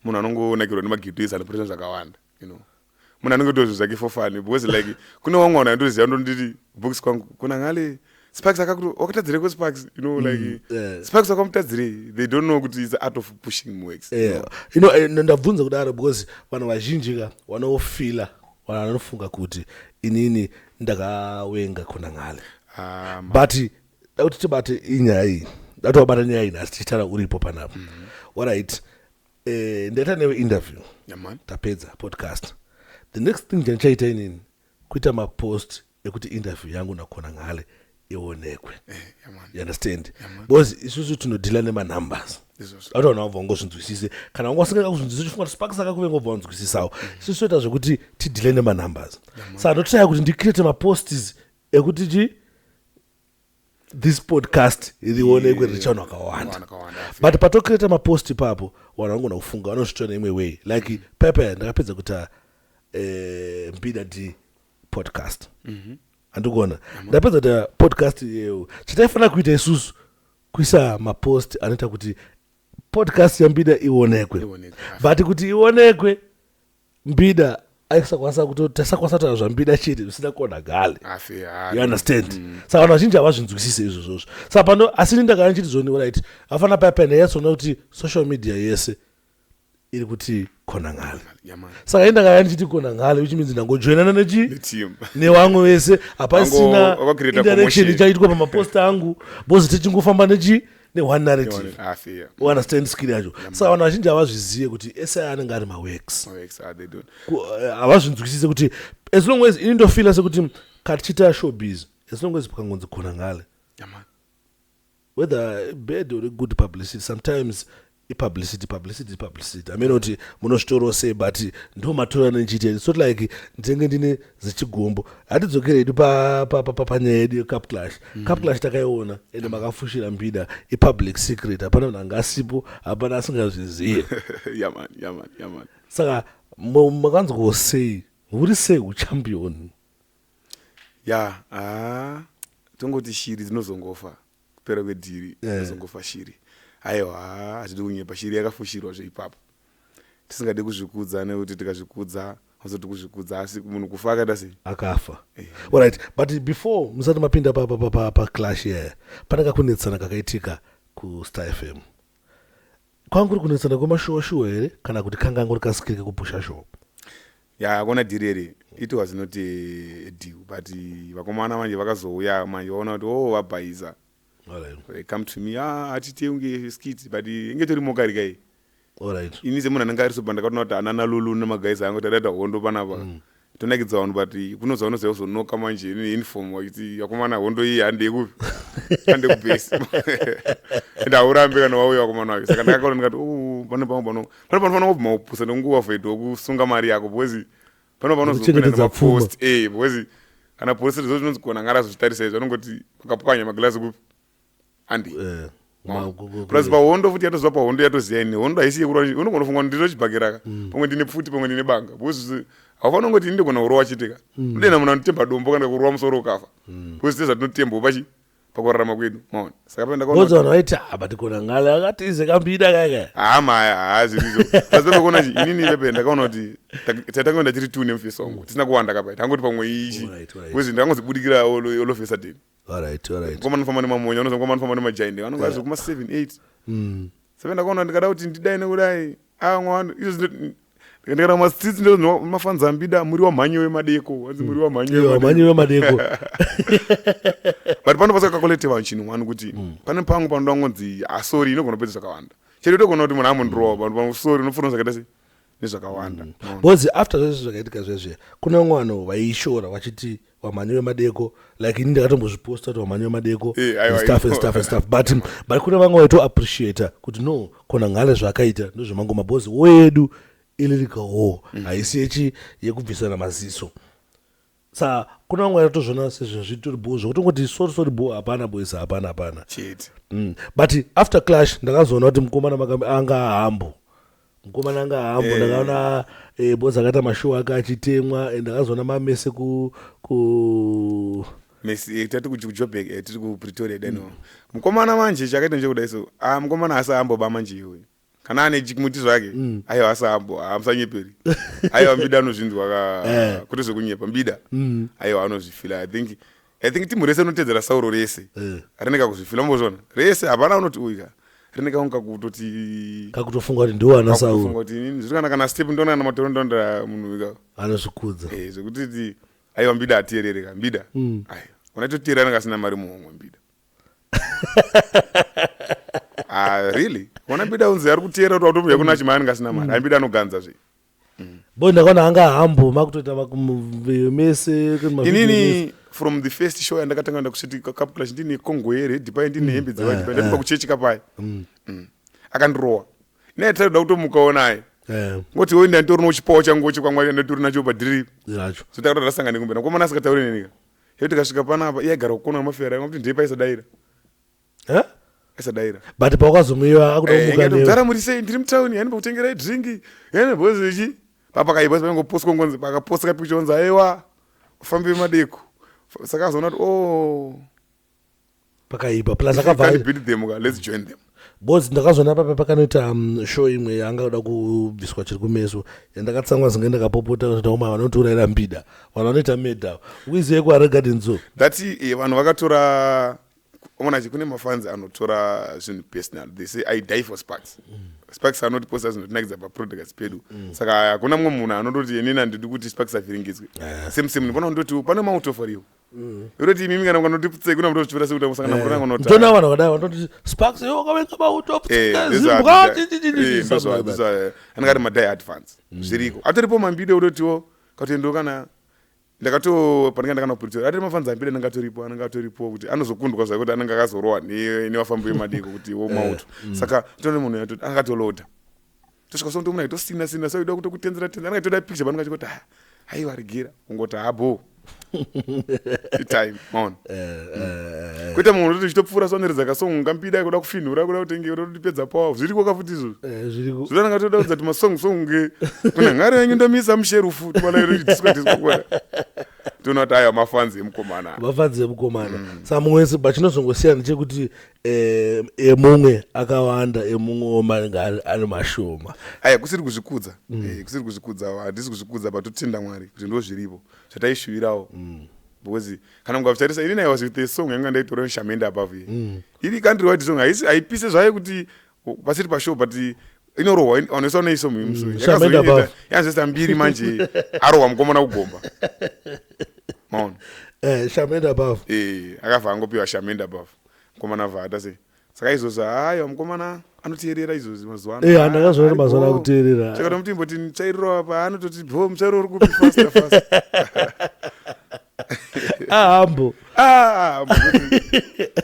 Munhu anongonakirwa nemageto, anopusha zvakawanda, munhu anenge tozvo zvake for fun, because like kune vamwe vanhu andoziva ndonditi box kwangu kuna ngale Sparks akakuti wakatadzirei ko Sparks, like Sparks wakamutadzirei? They don't know kuti it's art of pushing works. Yeah. Ndabvunza kudaro because vanhu vazhinji ka vanofila, vanhu vanofunga kuti inini ndakawenga Khona Ngale. Ah, but dakuti tibate inyaya iyi, dati wabata nyaya iyi nhasi tichitaura uripo panapa. Alright, ndaita newe interview. Yeah, man. Tapedza podcast, the next thing chandichaita inini kuita mapost ekuti interview yangu naKhona Ngale ionekwe. Yeah, man. You understand? Because isusu tinodhila nemanumbers. Izvozvo. Ati vanhu vabva vangozvinzwisise, kana vanga vasinga kuzvinzwisisa uchifunga kuti Sparks akakuvenga, ubva wanzwisisawo. Isusu toita zvekuti tidhile nemanumbers, saka ndotraya kuti ndicreate maposts ekuti chi this podcast rionekwe richa vanhu vakawanda. Vanhu vakawanda. But patocreata mapost ipapo, vanhu vanogona kufunga, vanozvitora neimwe way. Like pepe ndakapedza kuita Mbida D podcast, handikuona ndapedza kuita podcast iyeyo, chataifanira kuita isusu kuisa mapost anoita kuti podcast yaMbida ionekwe. Ionekwe. But kuti ionekwe, Mbida aisakwanisa kuto tasakwanisa kutaura zvaMbida chete zvisina Khona Ngale. Afi ha. You understand? Saka vanhu vazhinji havazvinzwisise izvozvozvo. Saka pano asi ini ndakanga ndichiti zvoni, right, hafana paya paya ndainyatsoona kuti social media yese iri kuti Khona Ngale. Yeah, man. Saka ini ndakanga ndichiti Khona Ngale, which means ndangojoinana nechi Neteam. Nevamwe vese, hapasina Wakacreata interaction commotion. ichaitwa pamapost angu because tichingofamba nechi neone narrative. Afi, yeah. You understand skill yacho? Saka vanhu vazhinji havazvizive kuti ese anenge ari maworks. Maworks, ah, they don't. Havazvinzwisise kuti as long as ini ndofila sekuti katichiita showbiz, as long as pakangonzi Khona Ngale, Yeah, man. Whether bad or good publicity, sometimes ipublicity, publicity, publicity. I mean kuti munozvitorawo sei, but ndo matora nenchiita. It's not like ndinenge ndine zichigombo. Hatidzokere hedu panyaya yedu yeCup Clash. Cup Clash takaiona ende makafushira Mbida, ipublic secret, hapana munhu anga asipo, hapana asingazviziye. Yeah, man. Yeah, man. Yeah, man. Saka makanzwawo sei, huri sei uchampion? Ya, ah, tongoti shiri dzinozongofa kupera kwedhiri. Dzinozongofa shiri. Aiwa, hatidi kunyepa, shiri yakafushirwa zveipapo, tisingade kuzvikudza nekuti tikazvikudza azoti kuzvikudza, asi munhu kufa akaita sei? Akafa. Alright, but before musati mapinda paclash yaya, pane kakunetsana kakaitika kuStar FM. Kwanga kuri kunetsana kwemashuwa shuwa here, kana kuti kanga ngori kaskiri kekupusha show? Ya, akona dhiri here, it was not a deal, but vakomana manje vakazouya manje vaona kuti o vabhaisa. They come to me, ah, hatite unge skit, but inge tori mokari kai. Ini semunhu anenge ari soba, ndakaona kuti anana Lulu nemagaisa angu tadaita hondo panapa, tonakidza vanhu, but kunoza unoziva kuzonoka manje neuniform wachiti vakomana hondo iyi handei kupi, hande kubhesi, ende haurambi kana wauya vakomana vacho. Saka ndakakaona ndikati, "Oh, pane pamwe pano pane panofanira kubvuma kupusa nekunguva avoid kusunga mari yako, because pano panozopinda Kuchengetedza pfuma. nemapost, because kana polisi zvo zvinonzi Khona Ngale azozvitarisa izvi, vanongoti vakapwanya magirazi kupi, handi." Plus pahondo futi yatoziva, pahondo yatoziva ini hondo haisi yekurwa. Unogona kufunga kuti ndiro chibhakera ka, pamwe ndine pfuti, pamwe ndine banga, because haufanira kungoti ini ndigona kurova chete ka. Unodena munhu anotemba dombo kana kurova musoro ukafa, because tezvatinotembawo pachi pakurarama kwedu, maona? Saka pa ndakaona Ngozi vanhu vaiti, "Ah, but Khona Ngale akatize kaMbida kaka." Hama hazvirizo, asi pepekuona chi inini pepe ndakaona kuti tatangoenda tiri two nemufesi wangu, tisina kuwanda kapa, tangoti pamwe ichi, because ndakangozibudikira all of a sudden. Ngoma anofamba nemamonya, unoziva ngoma anofamba nemajainde, vanonga vari kuma 7 8. Saka ndakaona ndikada kuti ndidai nekudai amwe izvo ndikaenda mumastreets ndomafanzi ambida muri wamhanyi wemadeko, hanzi muri wamhanyi wemadeko. But pano pasakakolete vanhu chinhu one kuti pane pangu panoda kungonzi asori ah, inogona kupedza zvakawanda chero togona kuti munhu amondrowa vanhu pamusori unopfuura zvakaita sei nezvakawanda. Because after zvese zvakaitika zvezve, kune vamwe vanhu vaishora vachiti vamhanyi vemadeko, like ini ndakatombozviposta kuti vamhanyi vemadeko eh, and stuff and stuff and stuff, but kune vamwe vaitoappreciata kuti no, Khonangale zvaakaita ndozvemangoma, because wedu ilyrical war haisi yechi yekubvisana maziso. Sa kuna vamwe vaitozviona sezvinhu zvitori bho, zvekutongoti sorry, sorry, bho, hapana boys, hapana, hapana. Chete. But after clash ndakazoona kuti mukomana anga hambo, mukomana anga hambo. Ndakaona boys akaita mashow ake achitemwa and ndakazoona mamese ku Messi tati kuJoburg, tiri kuPretoria deno. Mukomana manje chakaita ndechekudai so, ah, mukomana asi amboba manje iwe kana ane chimuti zvake. Aiwa, asi ambo hamusanyeperi, aiwa, Mbida anozvinzwa ka. Kwete zvekunyepa, Mbida aiwa anozvifila. I think timu rese rinotedzera Sauro rese rinenge kuzvifila, mbozvona rese, hapana unoti uyu ka rinenge kunga kutoti kakutofunga kuti ndiwo ana kakutofunga Sauro. Kuti inini zviri kana step ndona kana matoro ndondra munhu uyu ka. Anozvikudza. Zvekuti aiwa, Mbida atierere ka, Mbida. Aiwa, unaitoteera anenge asina mari muhomwe Mbida. Ah, really, ona Mbida unzi ari kuteera kuti watombuya kuna chimai anenge asina mari. Ai, Mbida anoganza zve. Bo ndakaona anga hambo makutoita mese mavideo mese. Inini from the first show yandakatanga enda kuCity Cup Clash ndine kongo yered pai, ndine hembe dzewhite pai, ndatoba kuchechi kapai. Akandirowa naye, taida kutomukawo naye ngoti wewe ndanditori nochipawo changu chekwamwari, ndanditori nacho padhiri racho. So takatoda tasangane kumberi, mukomana asikatauri nenika yekuti tikasvika panapa, iye aigara kukona mafera kuti ndiye paisadaira. Eh? Aisadaira. But paukazomuiwa akuda kumuka newe. Mudhara, muri sei? Ndiri mutauni, yani pakutengerai drinki yani bhozi ichi papakaipa pangoposwa ngonzi pakaposta kapikicha onzi aiwa ufambe madeko, saka azoona kuti oh. Pakaipa, plus akabva can't beat them ka, let's join them. Boys, ndakazoona papa pakanoita show imwe yanga kuda kubviswa chiri kumeso, yandakatsamwa zinge ndakapopota kuti oma vanotiurayira Mbida, vanhu vanoita meda wiziye kuHarare Gardens so. That vanhu vakatora onachi, kune mafanzi anotora zvinhu personal. They say, "I die for Sparks." Sparks anotiposta zvinotinakidza paproducts pedu. Saka hakuna mumwe munhu anototi inini handidi kuti Sparks avhiringidzwe. Same same ndipona kundoti pane mautofariwo yototi imimi kana ukanoti kuna mutozvitora sekuti musangana murona kunota. Ndona vanhu vakadai vanototi Sparks iwe wakavenga mauto zimbwa. Anenge ari madie hard fans, zviriko, atoripo mambido utotiwo katoendawo kana ndakato pandinga ndakana kuPretoria, atori mafanzi ambida anenge atoripo, anenge atoripo kuti anozokundwa zvake kuti anenge akazorohwa nevafambi vemadeko kuti wo mauto. Saka tone munhu yatoti akatoloda tosvika so ndomunhu aitosina sina so ida kutokutenzera tenzera, anenge aitoda picture panenge achingoti, "Ah, aiwa, regera ungoti habo itime." Maona kuita munhu unoti uchitopfuura soneredza kasong ngambida kuda kufinhura kuda kutenge kuda kutipedza power, zviriko kafuti izvozvo. Zviriko. Zvinonanga toda kudza kuti masong song kuna ngari yanyu ndomisa musherufu disco disco kuona toona kuti aya mafanzi emukomana. Mafanzi emukomana. Saka mumwe wese, but chinozongosiyana ndechekuti emumwe akawanda, emumwe manenge ari mashoma. Aya kusiri kuzvikudza. Kusiri kuzvikudza, handisi kuzvikudza, but totenda Mwari kuti ndo zviripo zvataishuvirawo, because kana mukazvitarisa, inini I was with a song yanga ndaitora Shamenda above iyi, iri country wide song, haisi haipise zvayo kuti pasiri pashow, but inorohwa vanhu vese vanoisa muimuso. Shamenda above. Yazoita mbiri manje, arohwa mukomana kugomba, maona. Shamenda above. Akabva angopiwa Shamenda above, mukomana abva ata sei. Saka izvozvo haiwa, mukomana anoteerera izvozvi mazuva ano. Handakazoona kuti mazuva ano akuteerera. Saka tomuti imboti mutsvairiro apa, anototi bho, mutsvairo uri kupi? Faster, faster. Ahambo. Ah,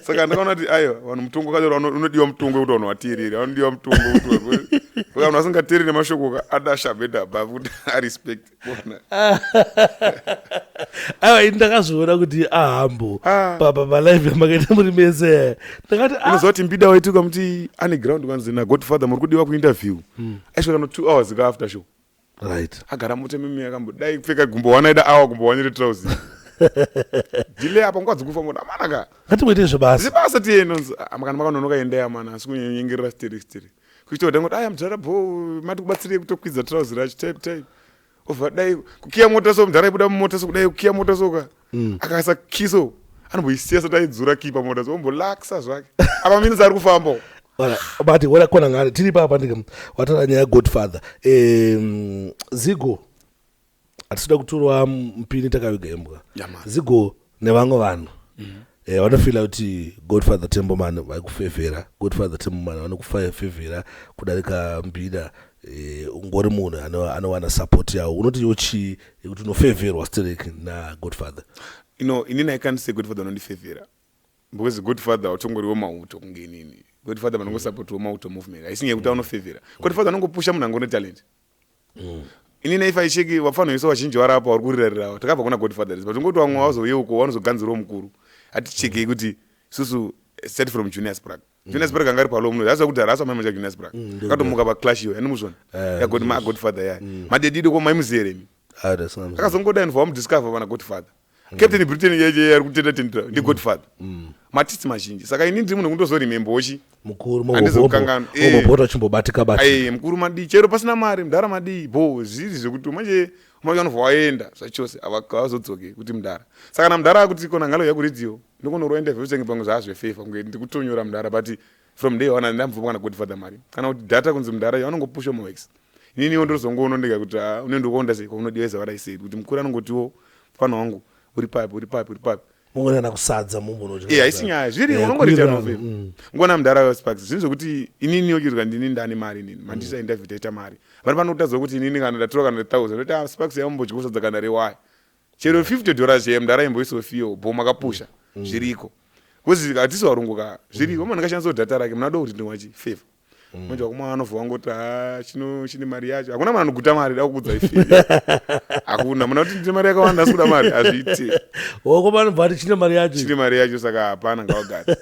saka ndakaona kuti aiwa, vanhu mutongo kacho unodiwa, mutongo wekuti vanhu vateerere vanodiwa, mutongo wekuti vanhu vasingateereri mashoko ka ada Shamenda above kuti arespect. Ona. Aiwa, ini ndakazviona kuti ahambo. Ah. Palive yamakaita muri mese ndakati ah, unoziva kuti Mbida waiti ukamuti ane ground kwanzi naGodfather muri kudiwa kuinterview, aisvika kano 2 hours ka after show. Agara mota mimi akambodai kupfeka gumbo one, aida awa gumbo one retrausi delay apa nguva dzekufa mota amanaka. Ngatimboite zvebasa. Zvebasa tiende, nonzi kana makanonoka endai amana, asi kunyengerera steri steri kuita kuti angoti aya mudhara bho, mati kubatsirei kutokwidza trauzi racho type type, obva dai kukiya mota so, mudhara ibuda mumota so, kudai kukiya mota so ka, akaisa kiso anomboisiya sati aidzura ki pamota so, ombolakisa zvake apa minutes ari kufamba. But wena khona ngale tiri papa ndike wataura nyaya yagodfather. Zigo hatisida kutorwa mupini takaviga imbwa. Yeah, man. Zigo nevamwe vanhu vanofila kuti Godfather Temboman vaikufevhera, Godfather Temboman vanokufevhera kudarika Mbida. Ungori munhu anowana support yawo, unoti yo chii yekuti unofevherwa stereki naGodfather? Inini I can't say Godfather unondifevhera, because Godfather utongoriwo mauto kunge inini. Godfather vanongosapotiwo mauto movement, haisi nyaya yekuti anofevhera. Godfather anongopusha munhu angone talent. Inini if I check vafana vese vazhinji varapa vari kurirarirawo, takabva kuna Godfather, but ungoti vamwe vazouye uko vanozoganzirawo mukuru. Hatichekei kuti isusu start from Junior Spragga. Junior Spragga anga ari palo muno zvaziva kuti haraswa mai Junior Spragga akatomuka paclash iyo andimuzvona yaGodfather yaya madedido ko maimuziva Ah, that's not- Akazongoda inobva wamudiscover vana Godfather. Captain Britain yeche ari kutenda tendera ndiGodfather, matisi mazhinji. Saka ini ndiri munhu kundozoremembochi Mukuru. Handizokanganwa. Mombobota uchimbobatika batika. Ai, mukuru madii, chero pasina mari, mudhara madii bo zviri zvekuti manje manje anobva waenda zvachose, havazodzoki kuti mudhara. Saka kana mudhara akuti kona ngalo yakuredio, ndokunorwa interview senge pamwe zvaazvefefa kunge ndikutonyora mudhara. But from day one ndambobva kana Godfather mari kana kuti data kunzi mudhara anongopusha maworks. Ininiwo ndozongoona ndega kuti ah, unenge ukuonda sei kwaunodiwa zvavaraiseid kuti mukuru anongotiwo mufana wangu uri papi, uri papi, uri papi. Mungonana kusadza mumbono. Haisi nyaya zviri unongorita novhevha ngona mudhara Sparks, zvinhu zvokuti inini yochirwa ndini ndane mari, inini mandisa interview taita mari vari panotadza kuti inini kana ndatora kana 1000 ndoti, ah, Sparks yambodya kusadza kana rewaya chero $50 cheye mudhara imboisofiyo bo makapusha zviriko, because hatisi varungu ka, zviriko. Munhu akashandisa data rake munado kuti ndinwachi favor manje wakuma anobva wangoti ha chino chine mari yacho. Hakuna munhu anoguta mari da kukudza ifavor, hakuna munhu akuti ndine mari yakawanda asi kuda mari hazviiti. Woko vanobva vati chine mari yacho. Chine mari yacho, saka hapana, ngawagare.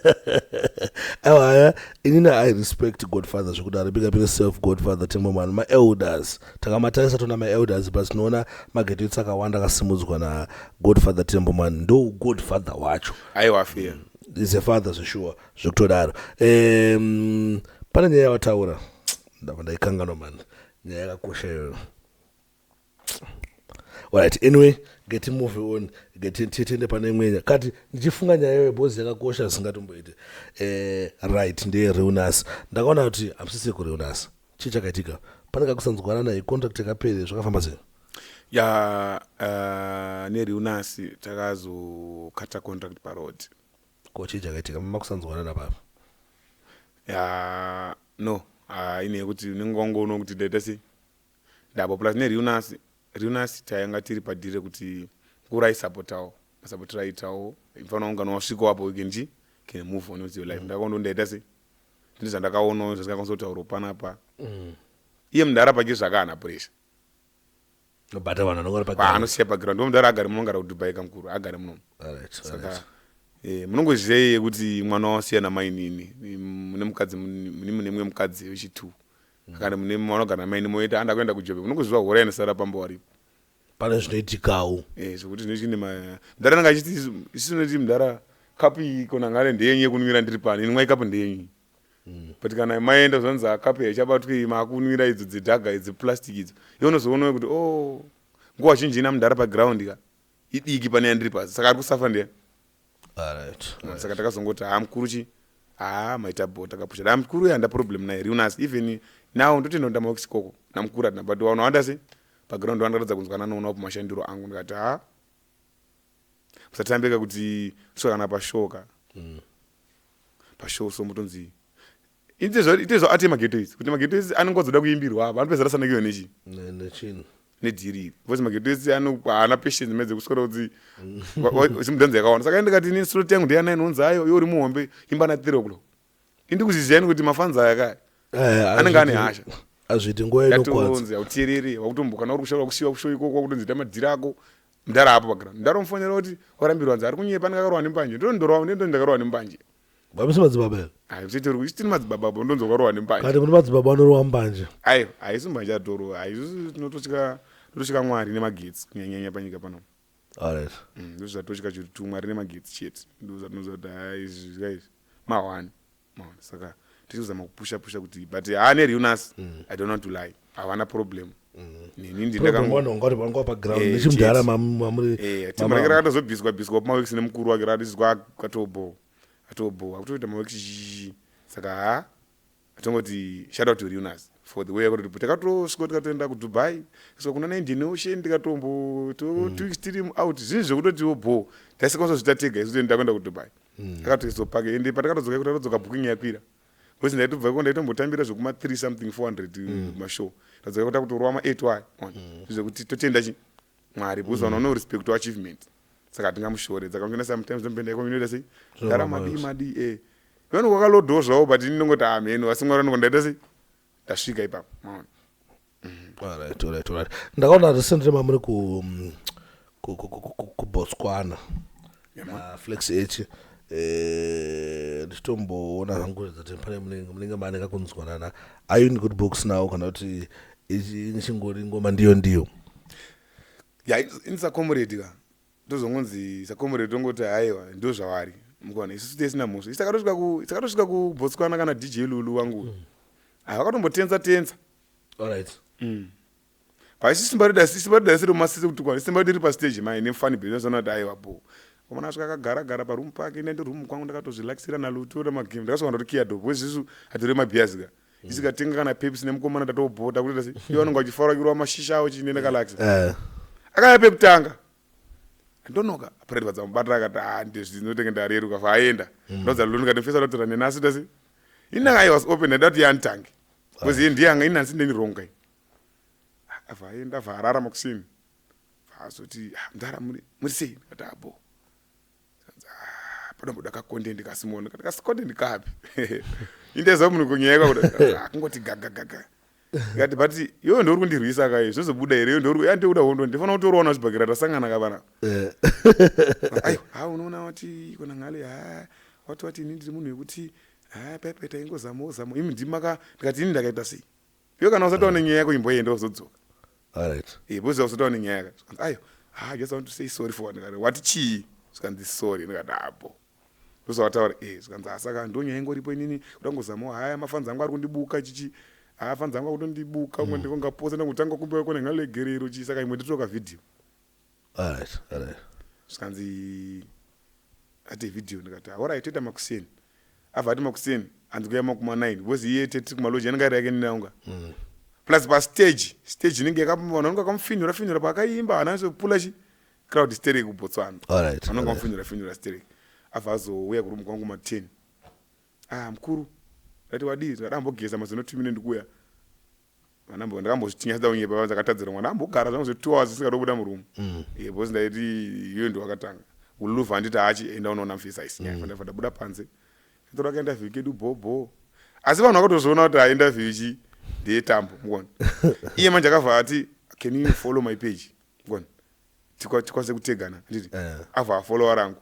Aiwa, aya inini I respect Godfather zvekudaro. Big up yourself, Godfather Temboman. Maelders takamatarisa, tona maelders, but tinoona magraduates akawanda akasimudzwa naGodfather Temboman. Ndo Godfather wacho. Aiwa, fear. Is a father zveshuwa, zvekutodaro. Pane nyaya yawataura, ndabva ndaikanganwa mani, nyaya yakakosha iyoyo. Alright, anyway, get move on, get titende pane imwe kati ndichifunga nyaya iyoyo bhozi yakakosha zvisingatomboiti. Right, ndeye Reunas. Ndakaona kuti hamusisi kuReunas, chii chakaitika? Pane kakusanzwanana, yecontract yakapere, zvakafamba sei? Ya, neReunas takazokata contract paroad. Ko chii chakaitika, mama kusanzwanana papa? Ya, no, ine yekuti unenge wangoona kuti ndaita sei ndapo, plus neReunas, Reunas tayanga tiri padhiri rekuti mukuru aisapotawo, masapotero aitawo mufana wangu kana wasvikawo apo we can chi can move on with your life. Ndakaona ndaita sei, ndine zvandakaonawo zvasingakwanisa kutaura panapa. Iye mudhara pake zvakaana pressure. Nobata vanhu vanongori paground. Anosiya paground, ndo mudhara agare munongara kuDubai kamukuru agare munomu. Saka munongoziva iye kuti mwana wasiyana mainini mune mukadzi, mune mumwe mukadzi wechitu kana mune vanogara namaini moita anda kuenda kujobe, munongoziva hora inosara pamba waripo. Pane zvinoitikawo. Zvokuti zvinochine mudhara anenge achiti isu tinoti mudhara kapu iyi kona ngare ndeyenyu yekunwira ndiri pano, inwai kapu ndeyenyu. But kana maenda zvanzi kapu haichabatwi, maakunwira idzo dzedhaga idzi, plastic idzo, iwe unozoona kuti oh, nguva zhinji ina mudhara paground ka idiki pane yandiri pasi, saka ari kusafa ndiani? Saka takazongoti ha mukuru chi ha maita bo takapusha da mukuru yanda problem naye Reunas. Even now ndotenda kuti ndamaworks ikoko namukuru hatina, but vanhu vawanda sei paground vandaratidza kunzwana noonawo pamashandiro angu. Ndikati ha musatambika kuti svika kana pashow ka pashow, so mutonzi ite zvaate maghetto idzi kuti maghetto idzi anongozoda kuimbirwa apa anopedzera sanakiwa nechi Nechinhu. Nedhiri iri, because maghetto esi haana patience medze kuswera kuti simudhanzi yakawanda. Saka ndikati ini slot yangu ndeya 9 onzi ayo iwe uri muhombe imba na 3 o'clock. Indikuzviziyani kuti mafanzi aya kaya anenge ane hasha. Azviti nguva inokwadza. Yatonzi hauteereri, wakutombo kana uri kushaura kusiwa kushow ikoko wakutonzi ita madhiri ako mudhara apo paground. Mudhara umufonera kuti warambirwa, nzi ari kunyepa, anenge akarohwa nembanje. Ndondorohwa ndendo ndakarohwa nembanje. Vamisi madzibaba here? Hayi, uchiti isitini madzibaba apo ndonzi wakarohwa nembanje. Kati mune madzibaba anorohwa mbanje? Aiwa, haisi mbanje atorohwa, haisi, tinototya Mwari nemagetsi kunyanyanya panyika pano. Ndozvatotya chiri tu Mwari nemagetsi chete, ndo zvatinoziva kuti hai izvi zvika izvi mahwani mahwani. Saka tiri kuzama kupusha pusha kuti, but haane Reunas, I don't want to lie, havana problem neni. Problem vanhu vanga vari vanga paground nechimudhara chete. Mamuri Timba rake rakatozobviswa bviswa pamaweeks nemukuru wake, radizwa atobo atobo akutoita maweeks zhizhi, saka ha. Tongoti shout out to Realnas for the way yakatoti takatosvika, tikatoenda kuDubai, kusvika kuna naIndian Ocean, tikatombo 2 weeks tiri out. Zvinhu zvekutotiwo bo taisikwanisa kuzviita tega isu, toenda kuenda kuDubai. Akatoizopaka ende patakatodzoka iko, takatodzoka booking yakwira, because ndaitobva iko ndaitombotambira zvekuma 3 something 400 mashow. Tadzoka iko takutorova ma 8 y, zvekuti totenda chi Mwari, because vanhu vano respect achievement, saka hatingamushore. Saka ngena sometimes ndomboenda iko, inoita sei, gara madii madii, vanhu vakalodhawo zvavo, but ini ndongoti ameno, asi Mwari vanongo ndaita sei, ndasvika ipapo, maona. Alright, ndakaona recently mamuri kuBotswana naFlex H. Ndichitomboona zvangu kuti pane munenge mane kakunzwanana. Are you in good books now, kana kuti ichi chingori ngoma ndiyo ndiyo? Ya, ini sacomrade ka, tozongonzi sacomrade, tongoti haiwa, ndo zvavari mukuona, isusu tesina mhosva. Isi takatosvika kuBotswana kana DJ Lulu wangu vakatombotenza tenza. Paisi simba redu, simba redu asiri mumasisi kuti kwa simba redu riri pastage mai nefani bhinozoona kuti aiwa bo komana asvika akagara gara paroom pake, nende room kwangu ndakatozvirelaxira nalutora magame, ndakasvika ndotokiya door, because isusu hatiroi mabhias ka. Isikatenga kana Pepsi nemukomana, tatobhota kutoita sei, ivo vanonga vachifara vakirwa mashisha avo chii, ndakalakisa. Akauya pekutanga, ndonoka pride vadzamubata, akati ha, ndezvinotenge ndareruka, fa aenda. Ndodza lulu, ndikati mfesa ndatora nenasi tasi inanga. I was open, ndaida kuti yanditange because iye ndiye anga inansi ndeni wrong kai. Abva aenda, abva arara makuseni, azoti, "Ah, mudhara, muri sei?" Ndikati, "Abo." Padomboda kacontent kasimona. Ndikati, kasi content kapi? Indeza munhu kunyaya kwakuda kungoti gaga gaga. Ndikati, but iwe ndori kundirwisa kai, zvozobuda here? Iwe ndori yandikuda hondo, ndifana kutoraona zvibhakera, tasangana kapana. Aiwa, ha, unoona wati kona ngale, ha, wati ini ndiri munhu wekuti ha, paipai taingozamawo zamo, imi ndimaka. Ndikati, ini ndakaita sei? Iwe kana usati waone nyaya yako, imboenda uzodzoka. Because usati waone nyaya yako. Zvikanzi, ayo, ha, I just want to say sorry for. Ndikati, wati chii? Zvikanzi, sorry. Ndikati, abo ndozvawataura. Zvikanzi, asaka ndo nyaya ingoripo, inini kuda kungozamawo, haya, mafanzi angu ari kundibuka chichi, ha, fanzi angu akutondibuka umwe, ndikongapotsa ndangotanga kumbira kone ngalegerero chii, saka imwe nditoka video. Zvikanzi, ati video. Ndikati, alright, toita makuseni. Abva ati makuseni, hanzi kuya makuma 9, because iye tiri kumaloji, anenge ari yake ninaunga plus pastage, stage inenge vanhu vanonge vakamufinhura finhura paakaimba, hana pula chi crowd sterek kuBotswana. Vanonge vamufinhura finhura sterek. Abva azouya kurumu kwangu ma10. Ah, mukuru, ndati, wadii? Ndikati, ambogeza mazino 2 minutes, ndikuuya. Vanambo ndakambozvitinya sida kunyepa, ndakatadzira mwana, ambogara zvangu zve 2 hours ndisingadobuda murumu. Because ndaiti iwe ndiwakatanga uluvha, handiti? Hachi, enda unoona mufisa isinyaya. Ndabva ndabuda panze, tora kainterview kedu bhobho, asi vanhu vakatozviona kuti hainterview chi ndeyetambo, mukuona. Iye manje akabva ati, "Can you follow my page?" Mukuona, tikwanise kutegana, handiti? Abva afollowa rangu,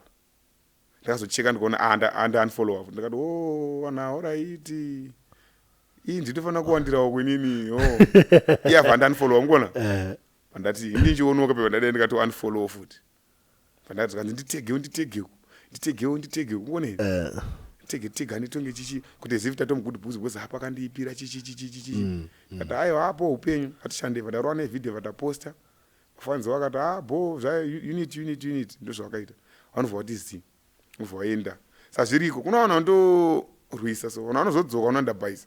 ndakazocheka, ndikaona anda unfollowa. Ndikati, o wana, alright, iyi nditofanira kuwandirawo kwinini. O, iye abva anda unfollowa, mukuona. Pandati ini ndichionoka pepa, ndadai ndikati unfollow futi. Pandati kanzi nditegewo, nditegewo, nditegewo, nditegewo, mukuona here? Tege tega nditonge chichi kuti zivi tatomugood books, because hapa kandiipira chichi chichi chichi. Kati, aiwa, apo upenyu hatishande. Vadarova nevhidhiyo, vataposta, vafanzi vakati, ah, bo zva unit unit unit, ndozvavakaita. Vanobva vati zi ubva waenda. Saka zviriko, kuna vanhu vanondorwisa, so vanhu vanozodzoka vanondabhaisa,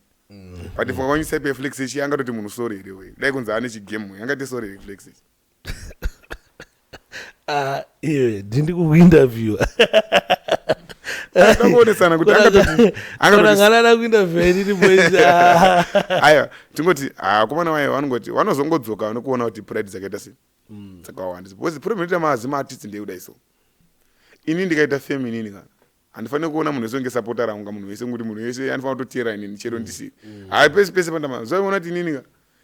but funga kwanyisa ipe Flex ichi, angatoti munhu sorry here? We dai kunzi ane chigame, angati sorry here Flex ichi? Ah, iwe ndindi kuinterview. Ndakuonesana kuti angatoti anganana kuinterview inini, boys. Ah. Aiwa, tingoti akomana vayo vanongoti vanozongodzoka nekuona kuti pride dzakaita sei, dzakawanda, because problem inoita mazima artist ndeyekudai. So ini ndikaita fame, inini kana handifaniri kuona munhu wese unge supporter rangu, ka munhu wese, ngokuti munhu wese anofanira kutoteera inini chero ndisiri. Hai, pese pese pandama zvaona kuti inini ka,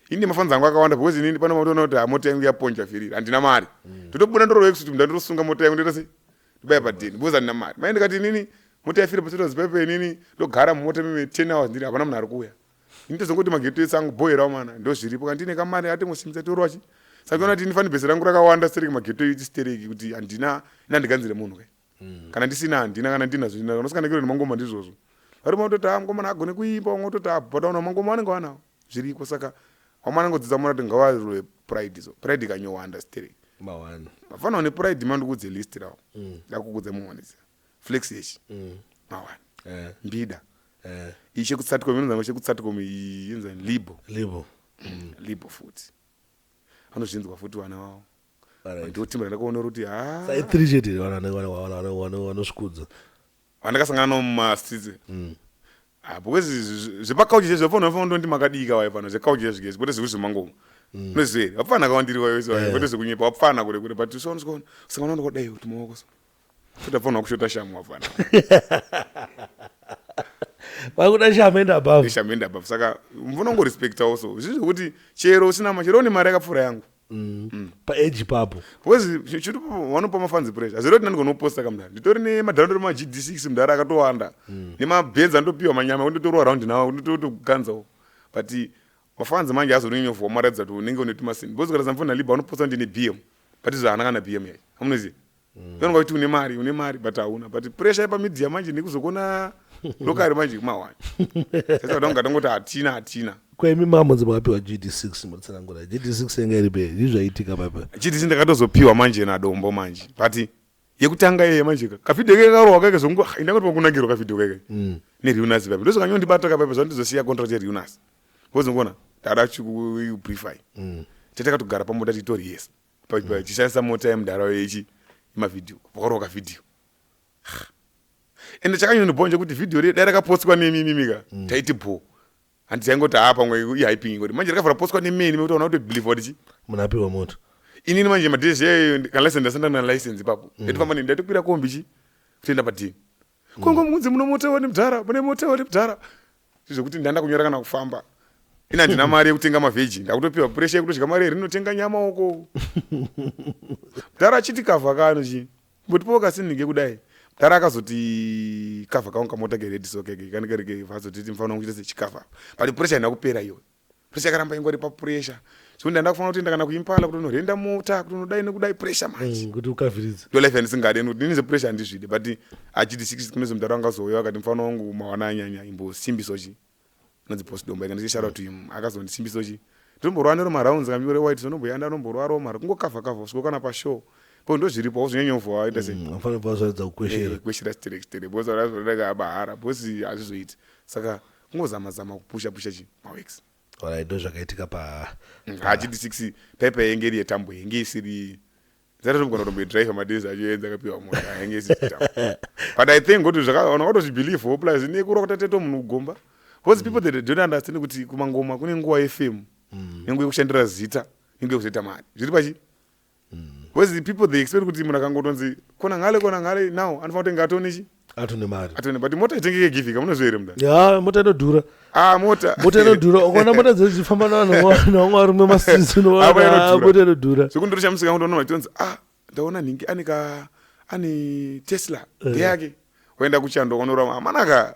ini mafanzi angu akawanda, because inini pano matoona kuti ha, mota yangu yaponja firiri, handina mari, totobuda ndorova kuti ndandotosunga mota yangu, ndoita sei, ndobaya padheni, because handina mari mai. Ndikati inini mota yafira pasitozipepe, inini ndogara mumota mime 10 hours ndiri, hapana munhu ari kuuya. Ini tozongoti mageto ese angu bhoerawo mana, ndo zviripo. Kana ndine kamari atengosimbisa torwa chi, saka ona kuti ini fanbase rangu rakawanda stereki, mageto iti stereki, kuti handina, ina handiganzire munhu kai. Kana ndisina handina, kana ndinazvo ndinazvo. Unosangana nemangoma, ndizvozvo, vari vanototi a mungomana agone kuimba, vamwe vototi a, but vana mangoma vanenge vanawo, zviriko. Saka vamwe vanongodzidza mona kuti ngavarwe pride, so pride ikanyowanda stereki. Mawani. Vafana nepride, mandikudze list ravo, ndakukudza muwanisa Flex yechi mawani. Mbida. Iyi chekutsatcom inonzanga chekutsatcom iyi inonzi Libo. Libo. Libo futi vanozvinzwa futi vana vavo. Alright. Ndotimba randakaona kuti ha Sai three chete vanosvikudza. Vandakasangana navo mumastreets. Ah, because zvepakauchi chezvo vapfana vafana ndondi makadika waye pano zvekauchi chezvo kwete zvekuti zvemangoma. Unoziva here, vapfana kawandiri wayo wayo, kwete zvekunyepa, vapfana kure kure, but usaona usikaona usangana ndodai kuti maoko so kuti vapfana vakushota shamu vapfana. Vakuda shamu and above. Shamu and above. Saka munongorespecta also zvinhu zvekuti chero usina chero une mari yakapfuura yangu. Paage ipapo. Because chiri vanopa mafanzi pressure, hazviro kuti ndandigonoposta kamudhara, nditori nemadhara, ndori maGD6 mudhara akatowanda, nemabhenzi andopiwa manyama, kundotorwa round nawo, kundotoganzawo, but mafanzi manje azononyovha maratidza kuti unenge une tumasini, because kana samfona Liba vanoposta kuti ndine BM, but izvo haana kana BM yacho, amunoziva. Unonga kuti une mari, une mari, but hauna, but pressure yepamedia manje nekuzokona lokari manje kumahwani sasa kuti tongoti hatina, hatina. Kwemi mamonzi makapiwa GD6, mutsanangura GD6 yanga iri pe zvii zvaitika papa? GD6 ndakatozopiwa manje naDombo manje, but yekutanga yeye manje kavhidhiyo keke karohwa keke zvongu indangoti pakunakirwa kavhidhiyo keke neReunas pape ndozvakanyondibata kapepe zvandizosiya contract yeReunas, because ngona ndada chikubrify tatakatogara pamota titori yes tichishandisa mota yemudhara yechi yemavhidhiyo, pakarohwa kavhidhiyo. Ende chakanyondibhonja kuti vhidhiyo riye dai rakapostwa nemimimika taiti bho, handiti taingoti haa, pamwe ihyping, ingoti manje rakabva rapostwa nemeni mekuti ona kutobelieve kuti chi Munhu apiwa moto. Inini manje madhezi yayo kana license ndasanda na license ipapo, ndaitofamba ndaitokwira kombi chi kutoenda padheni kongo munzi muno mota wani mudhara, mune mota wani mudhara, zvekuti ndanda kunyora kana kufamba ina handina mari yekutenga mavheji, ndakutopiwa pressure yekutodya mari yerinotenga nyama uko mudhara achiti kavha kano chi mbotipawo kasinike kudai. Mudhara akazoti kavha kangu kamota kered, so keke kanenge vazotiti mufanira kuita sechikavha, but pressure haina kupera iyoyo, pressure yakaramba ingori papressure, zvekuti ndanda kufanira kutoenda kana kuImpala kuti unorenda mota, kuti unodai nekudai, pressure manje. Kuti ukavhiridza. Ndo life yandisingade, nekuti inini zepressure handizvide, but achiti six kune mudhara wangazouya akati mufana wangu mawana anyanya imbosimbiso chi inonzi Boss Domba, ikanditi shout out to him, akazondisimbiso chi ndomborwa nero marounds kamire white, so ndomboyanda nomborwarawo mari kungokavha kavha kusvika kana pashow po ndo zviripo, hauzonyanyovha waita sei. Anofanira kubva zvaedza kukweshera. Kweshera sterek sterek, because razodaka bahara because hazvizoiti, saka kungozama zama kupusha pusha chi maworks. Alright, ndo zvakaitika pa Hachiti six paipa yenge iri yetambo, yenge isiri zaratomugona kutomboidrive madhezi acho yenze akapiwa mota yenge isiri tambo, but I think kuti vanhu vakatozvibelieve plus nekurwa kutateto munhu kugomba, because people that don't understand kuti kumangoma kune nguva yefame, nenguva yekushandira zita, nenguva yekuzoita mari zviri pachi, because the people, they expect kuti munhu akangotonzi kona ngale, kona ngale now anofanira kutenga atone chi Atone mari. Atone, but mota itengeke givika, munoziva here munda? Ya, mota inodhura. Ah, mota. Mota inodhura, ukaona mota dzechifamba navanhu navamwe varume mastreets Ah, unoona inodhura. mota inodhura. Zvekundorosha kundoona vachitonzi, ah, ndaona nhingi ane ka ane Tesla ndeyake, waenda kuchando ukanorama amanaka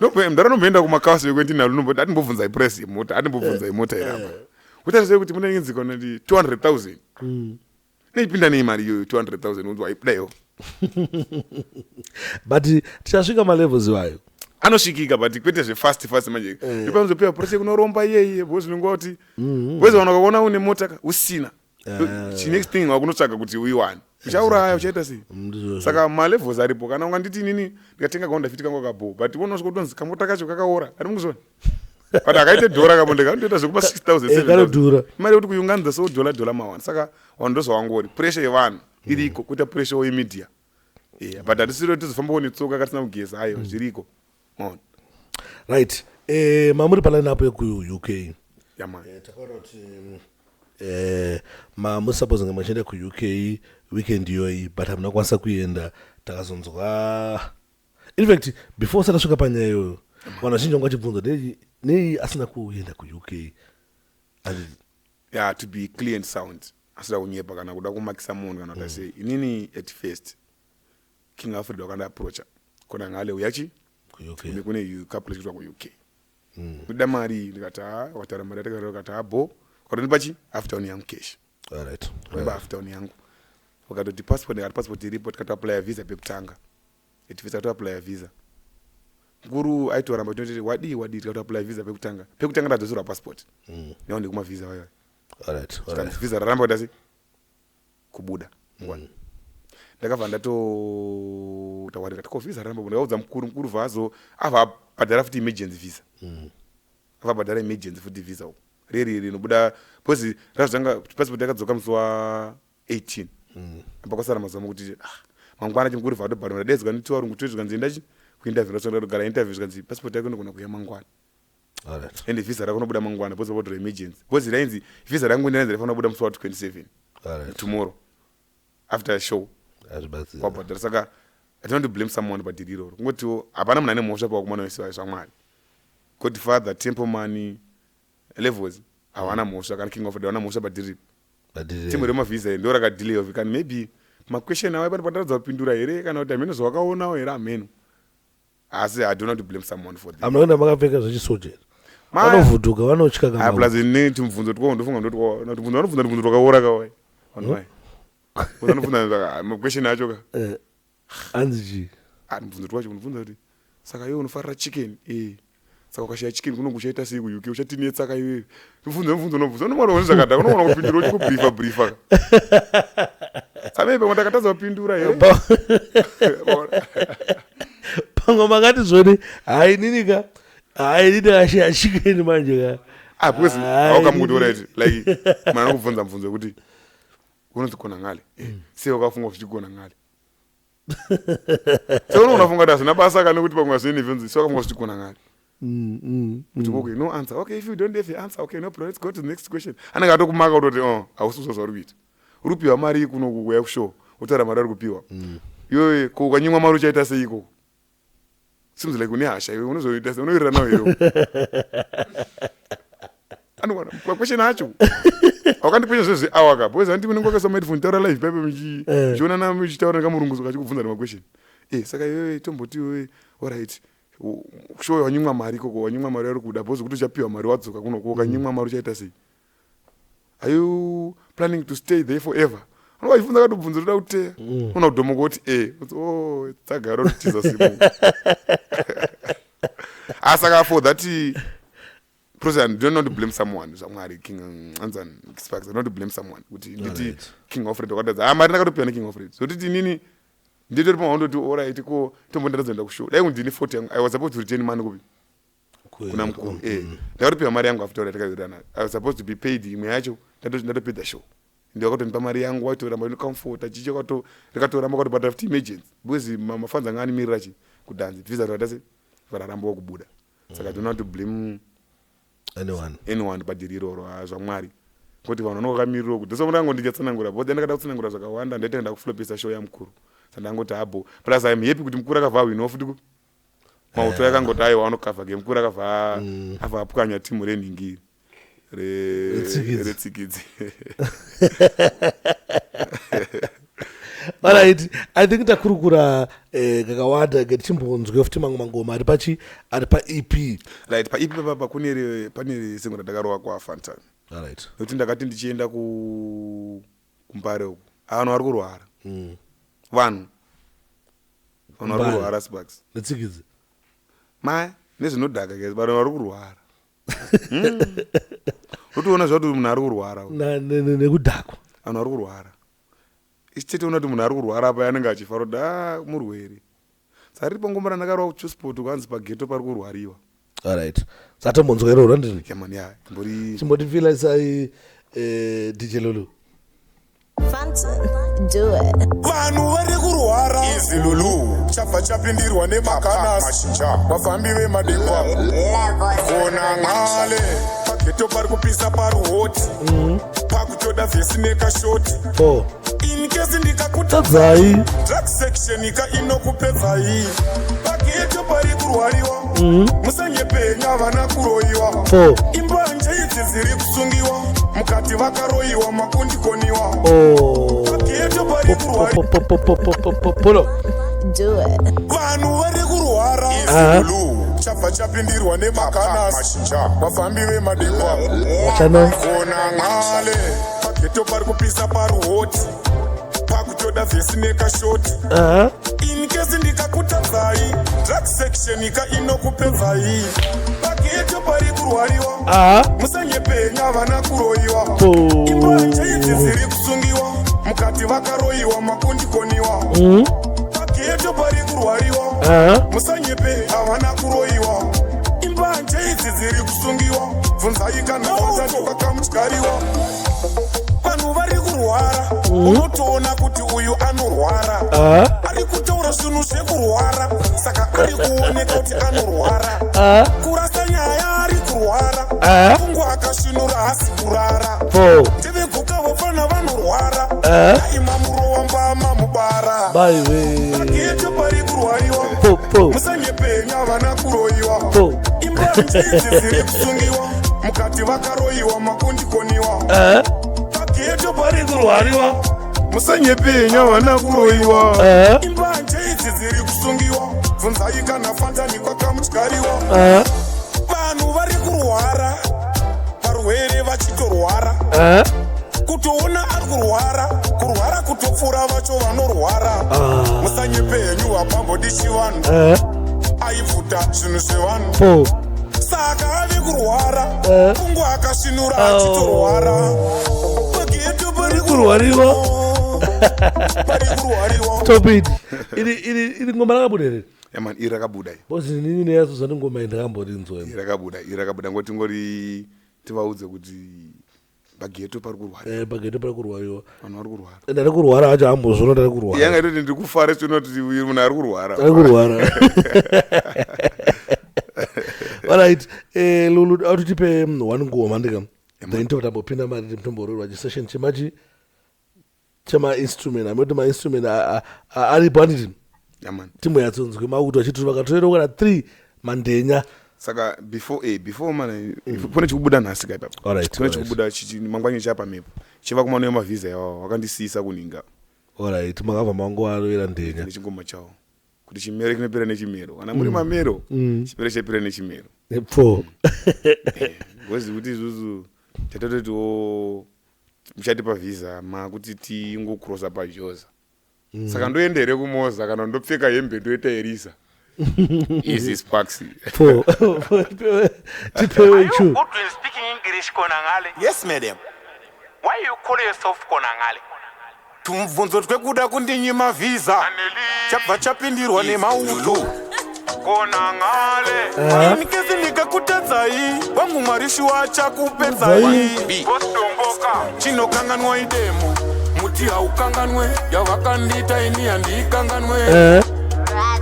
mudhara nomboenda kumakasi vekwendinalo, nomboti atimbobvunzai price yemota, atimbobvunzai mota irapa utarisei kuti mune inzika unoti 200 000 neipinda nei mari iyoyo 200 000 unzi waibudaiwo. But tichasvika malevels iwayo. Anosvikika, but kwete zvefast fast manje, ipanozopiwa pressure kunoromba iyeye, because unenge kuti because vanhu vakaona une mota ka usina, next thing wakunotsvaga kuti uiwane, uchauraya, uchaita sei. Ndizvozvo. Saka malevels aripo. Kana unganditi inini ndikatenga kaHonda Fit kangu kabo, but unosvika kutonzi kamota kacho kakaora, ari mukuzviona, but akaite dhora kamonde kandoita zvekupa 6000. Kanodhura. Mari yekuti kuiunganidza so dhola dhola mawani, saka vanhu ndozvawangori pressure yevanhu iriko, kuita pressure yemedia, yeah, but hatisiro tizofambawo netsoka katisina kugeza, aiwa, zviriko, maona. Right, mamuri paline up yekuUK. Yamani. Takaona kuti mamusuppose nga machienda kuUK weekend iyoyi, but hamuna kukwanisa kuenda. Takazonzwa, in fact before usati asvika panyaya iyoyo, vanhu vazhinji vanga vachibvunza nei asina kuenda kuUK. Yeah, to be clear and sound, asida kunyepa kana kuda kumakisa munhu kana kuti sei, inini at first King Alfred wakandiapproacha kona ngale uyachi kuUK. Kune couple chikuitwa kuUK, kuda mari, ndikati ha, wakataura mari yatakataura, ukati ha bo, ukatondipa chi half down yangu cash. Ndipa half down yangu, wakatoti passport, ndikati passport iripo, tikatoapplya visa pekutanga, at first takatoapplya visa, mukuru aitoramba tinoti wadii wadii, tikatoapplya visa pekutanga, pekutanga ndadzoserwa passport nao ndikumavhisa vayo. Zvikanzi visa raramba kuita sei kubuda. Ndakabva ndatotaura ndikati, ko visa raramba? Ndakaudza mukuru, mukuru vhazo abva abhadhara futi emergency visa. Abva abhadhara emergency futi visa uko reri rinobuda, because razvanga passport yakadzoka musi wa18, apa kwasara mazuva mokuti, ah, mangwana chimukuru vha atobhadhara. Ndadaidzwa netiwarungu to, zvikanzi endachi kuinterview. Ndasonda interview, zvikanzi passport yako inogona kuuya mangwana. Ende visa rako nobuda mangwana because vabhadhara emergency, because rainzi visa rangu ndirainzi raifanira kubuda musi wa27, tomorrow after show. Hazvibatsiri. Wabhadhara, saka I don't want to blame someone padhiri iroro. Kungotiwo hapana munhu ane mhosva pawakumana wese zvamwari. Godfather, Templeman, Levels havana mhosva, kana King of havana mhosva padhiri. Padhiri. Timu remavhisa iri ndo rakadhileyo, kana maybe maquestion awo pane pandaradza kupindura here, kana kuti hameno zvawakaonawo here, hameno, asi I don't want to blame someone for this. Hamuna kuenda makapfeka zvechisoja here? Vanovhudhuka, vanotya. Ah, Kama plus ne tumubvunzo twao, ndofunga ndotubvunzo vanobvunza, tubvunzo twakaora kawai vanhu vai vanobvunza maquestion acho ka. Eh, hanzi chii? Ah, mubvunzo twacho unobvunza kuti, saka iwe unofarira chicken? E, saka ukashaya chicken kunonge uchaita sei kuUK? Uchatinetsa ka iwewe. Mubvunzo, mubvunzo unobvunza unomara unzi zvakadhaka, unogona kupindura uchikubriefa briefa ka. Saka maybe pamwe ndakatadza kupindura here. Pamwe makati zvoni, hai inini ka, hai inini ndakashaya chicken manje ka. Ah, because Hai, how come kuti inini- alright, like munhu anokubvunza mubvunzo wekuti unonzi Khonangale, sei wakafunga kuti Khonangale? Se unoona funga kuti hazvina basa kana kuti pamwe hazvine bvunzi, sei wakafunga kuti Khonangale? Kuti okay, no answer. Okay, if you don't have the answer, okay, no problem, let's go to the next question. Anenge atokumaka kutoti, oh, hausi kuzwa zvauri kuita, uri kupiwa mari kuno kuuya kushow, wotaura mari ari kupiwa iwewe. Ko ukanyimwa mari uchaita sei ikoko? Seems like une hasha iwe, unozoita sei? Unowirirana nawo here? Anowana maquestion acho akandikwesha zvezve awa ka, because handiti unenge wakaisa maheadphone, taura live paipe, muchionana, muchitaura nekamurunguzo kachikubvunza nemaquestion. E, saka iwewe, tomboti iwewe, alright, show wanyimwa mari ikoko, wanyimwa mari yauri kuda, because kuti uchapiwa mari wadzoka kunoko, ukanyimwa mari uchaita sei? Are you planning to stay there forever? Anova achibvunza, akatobvunza toda kuteya, una kudhomoka kuti e, oh, tsagara kutiza simu. Ah, saka for that process, I don't want to blame someone zvamwari. King anzan Sparks, I don't want to blame someone kuti nditi King Alfred wakatadza. Ah, mari ndakatopiwa neKing Alfred, so titi inini nditori pamwe, alright, ko tombondaradza kuenda kushow, dai kundini 40 yangu, I was supposed to return money kupi? Kuna mukuru. Ndakatopiwa mari yangu after takaiwirirana. I was supposed to be paid imwe yacho ndatopedza show. Ndakatonipa mari yangu, waitoramba comfort chichi rikatoramba kwatobhadhara futi emergency, because mafans anga animirira chi kudhanzi visa rakatase vararambawo kubuda. Saka I don't want to blame anyone. Anyone padhiri iroro. Ah, zvamwari, kuti vanhu vanonga vakamirirawo kuti so ndango ndichatsanangura, because ndakada kutsanangura zvakawanda, ndaita ndakuflopisa show yamukuru. Saka ndangoti habo, plus I'm happy kuti mukuru akabva awinawo futi mauto yakangoti aiwa, anokavha ge mukuru akabva abva apwanya timu renhingi Retsikidzi. Retsikidzi. Alright, I think takurukura kakawanda. Ke tichimbonzwe futi mamwe mangoma ari pachi, ari paEP. Right, paEP papa kune pane single randakarova kwaFantan. Nekuti ndakati ndichienda kuMbare uku, vanhu vari kurwara, vanhu vari Mbare. kurwara, Sparks. Netsikidzi. Ma nezvinodhaka guys, vanhu vari kurwara. Utoona zvakuti munhu ari kurwara uyu. Nekudhakwa. Vanhu vari kurwara, ichitetoona kuti munhu ari kurwara apa anenge achifara kuti a murwere. Saka riripo ngoma randakarova kuchusport, kwanzi pageto pari kurwariwa. Alright, satombonzwa iroro, ndini. Yamani, ya mbori. Chimbotipfila isai, DJ Lulu. Fantan, do it. Vanhu vari kurwara izi Lulu, chabva chapindirwa nemakanasi, vafambi vemadekwa. Khonangale pageto pari kupisa, paruhoti pakutoda vhesi nekashoti. Oh. In case ndikakuta Tadzai. Drug section ika inokupedzai. Pageto pari kurwariwa, musanyepenya vana kuroyiwa. Oh. Imbanje idzi dziri kusungiwa, mukati vakaroyiwa, makundikoniwa. Oh. Pageto pari kurwariwa. Polo. Do it. Vanhu vari kurwara izulu, chabva chapindirwa nemakanasi, vafambi vemadekwa. Chana. Khonangale pageto pari kupisa, paruhoti pakutoda vhesi nekashoti. In case ndikakutadzai, drug section ika inokupedzai. Pageto pari kurwariwa, musanyepenya vana kuroyiwa. Oh. Imbanje idzi dziri kusungiwa, Mukati vakaroyiwa, makundikoniwa. Pageto pari kurwariwa. Musanyepe, havana kuroyiwa. Imbanje idzi dziri kusungiwa, bvunzai kana vatatu vakamutyariwa. Vanhu vari kurwara, unotoona kuti uyu anorwara. Ari kutaura zvinhu zvekurwara, saka ari kuoneka kuti anorwara. Kurasa nyaya, ari kurwara. Pfungwa akasvinura, hasi kurara. Four. Ndevekuka vafana vanorwara. Aima murowa mbama mubara. Baiwe. Pageto pari kurwariwa. Po, po. Musanyepenya, vana kuroyiwa. Po. Imbanje idzi dziri kusungiwa, mukati vakaroyiwa, makundikoniwa. Pageto pari Kurwariwa. Musanyepenya, vana kuroyiwa. Imbanje idzi dziri kusungiwa, bvunzai kana fantani kwakamutyariwa. Vanhu vari kurwara, varwere vachitorwara. Kutoona ari kurwara, kurwara kutopfuura vacho vanorwara. Musanyepenyu, hapambodishi vanhu. Aibvuta zvinhu zvevanhu. Po. Saka ave kurwara. Pfungwa akasvinura, achitorwara. Pageto pari Kurwariwa. Pari kurwariwa. Stop it. Iri ngoma rakabuda here? Yeah man, iri rakabuda iri. Because inini neyazozva ngoma iyi ndakamborinzwa. Iri rakabuda, iri rakabuda. Ngoti ngori tivaudze kuti pageto pari kurwara. Pageto pari kurwariwa. Vanhu vari kurwara. Ndari kurwara acho ambozvona ndari kurwara. Yanga itoti ndiri kufara tinoti uyu munhu ari kurwara. Ari kurwara. Alright, Lulu, atutipe one ngoma ndika then tobva tambopinda mari mutombororwa chisession chemachi chemainstrument amekuti mainstrument aripo, handiti? Yeah man. Timboyatsonzwe makuti vachiti vakatoera kana three mandenya. Saka before man, kune chikubuda nhasi ka ipapo. Kune chikubuda mangwanyi chapa mepo chiva kumano yemavhisa yawo wakandisiyisa kuninga. Alright, makabva mangoaroera ndenya. Nechingoma chawo kuti chimero chinopera nechimero, kana muri mamero, chimero chapera nechimero. Four. Ngozi kuti isusu tatototiwo muchatipa vhisa makuti tingokrosa pajoza, saka ndoenda here kumoza kana ndopfeka hembe ndoita erisa Easy Sparks? Four, tipewe Are you chu good in speaking English, Konangale? Yes, madam. Why you call yourself Konangale? Tumubvunzo twekuda kundinyima vhisa, chabva chapindirwa nemauto. Konangale. In case ndikakutadzai wangu, Mwari shuwa chakupedzai. Boss. Chinokanganwa idemo, muti haukanganwe yavakandiita ini handiikanganwe.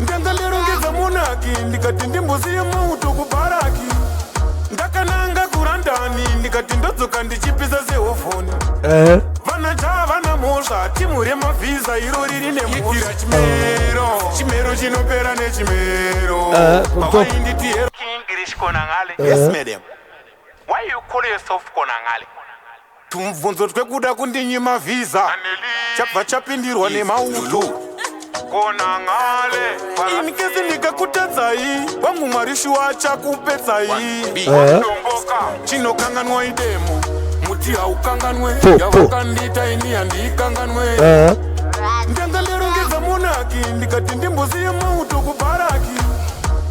Ndanga nderongedza monaki, ndikati ndimboziye mauto kubaraki. Ndakananga kurandani, ndikati ndodzoka ndichipisa sehovhoni. Vana cha vana mhosva, timu remavhisa iro riri nemhosva. Chimero, chimero chinopera nechimero. From top. Pavainditi hero. English, Konangale. Yes, madam. Why you call yourself Konangale? Tumubvunzo twekuda kundinyima vhisa, chabva chapindirwa nemauto. Konangale. In case ndikakutadzai wangu, Mwari shuwa chakupedzai. Chinokanganwa idemo, muti haukanganwe Po, po. yavakandiita ini handiikanganwe. Ndanga nderongedza monaki, ndikati ndimboziye mauto kubaraki.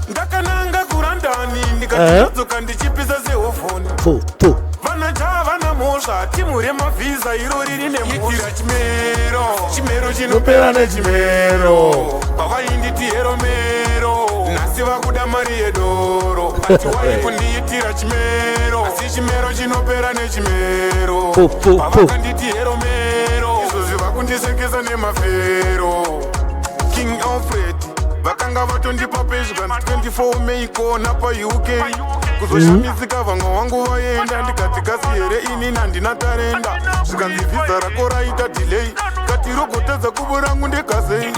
Ndakananga kurandani, ndikati ndodzoka ndichipisa sehovhoni. Four, four. Vana cha vana mhosva, timu remavhisa iro riri nemhosva. Chimero, chimero chinopera nechimero. Pavainditi hero mero, nhasi vakuda mari yedoro. Ati wai kundiitira chimero, asi chimero chinopera nechimero. Po, po, po. Pavakanditi hero mero, izvozvi vakundisekesa nemafero. King Alfred vakanga vatondipa page 24 May kona paUK. Kuzoshamisika vamwe vangu vaenda, ndikati kasi here inini handina tarenda? Zvikanzi vhisa rako raita delay, kati rogotadza kubo rangu ndekasei?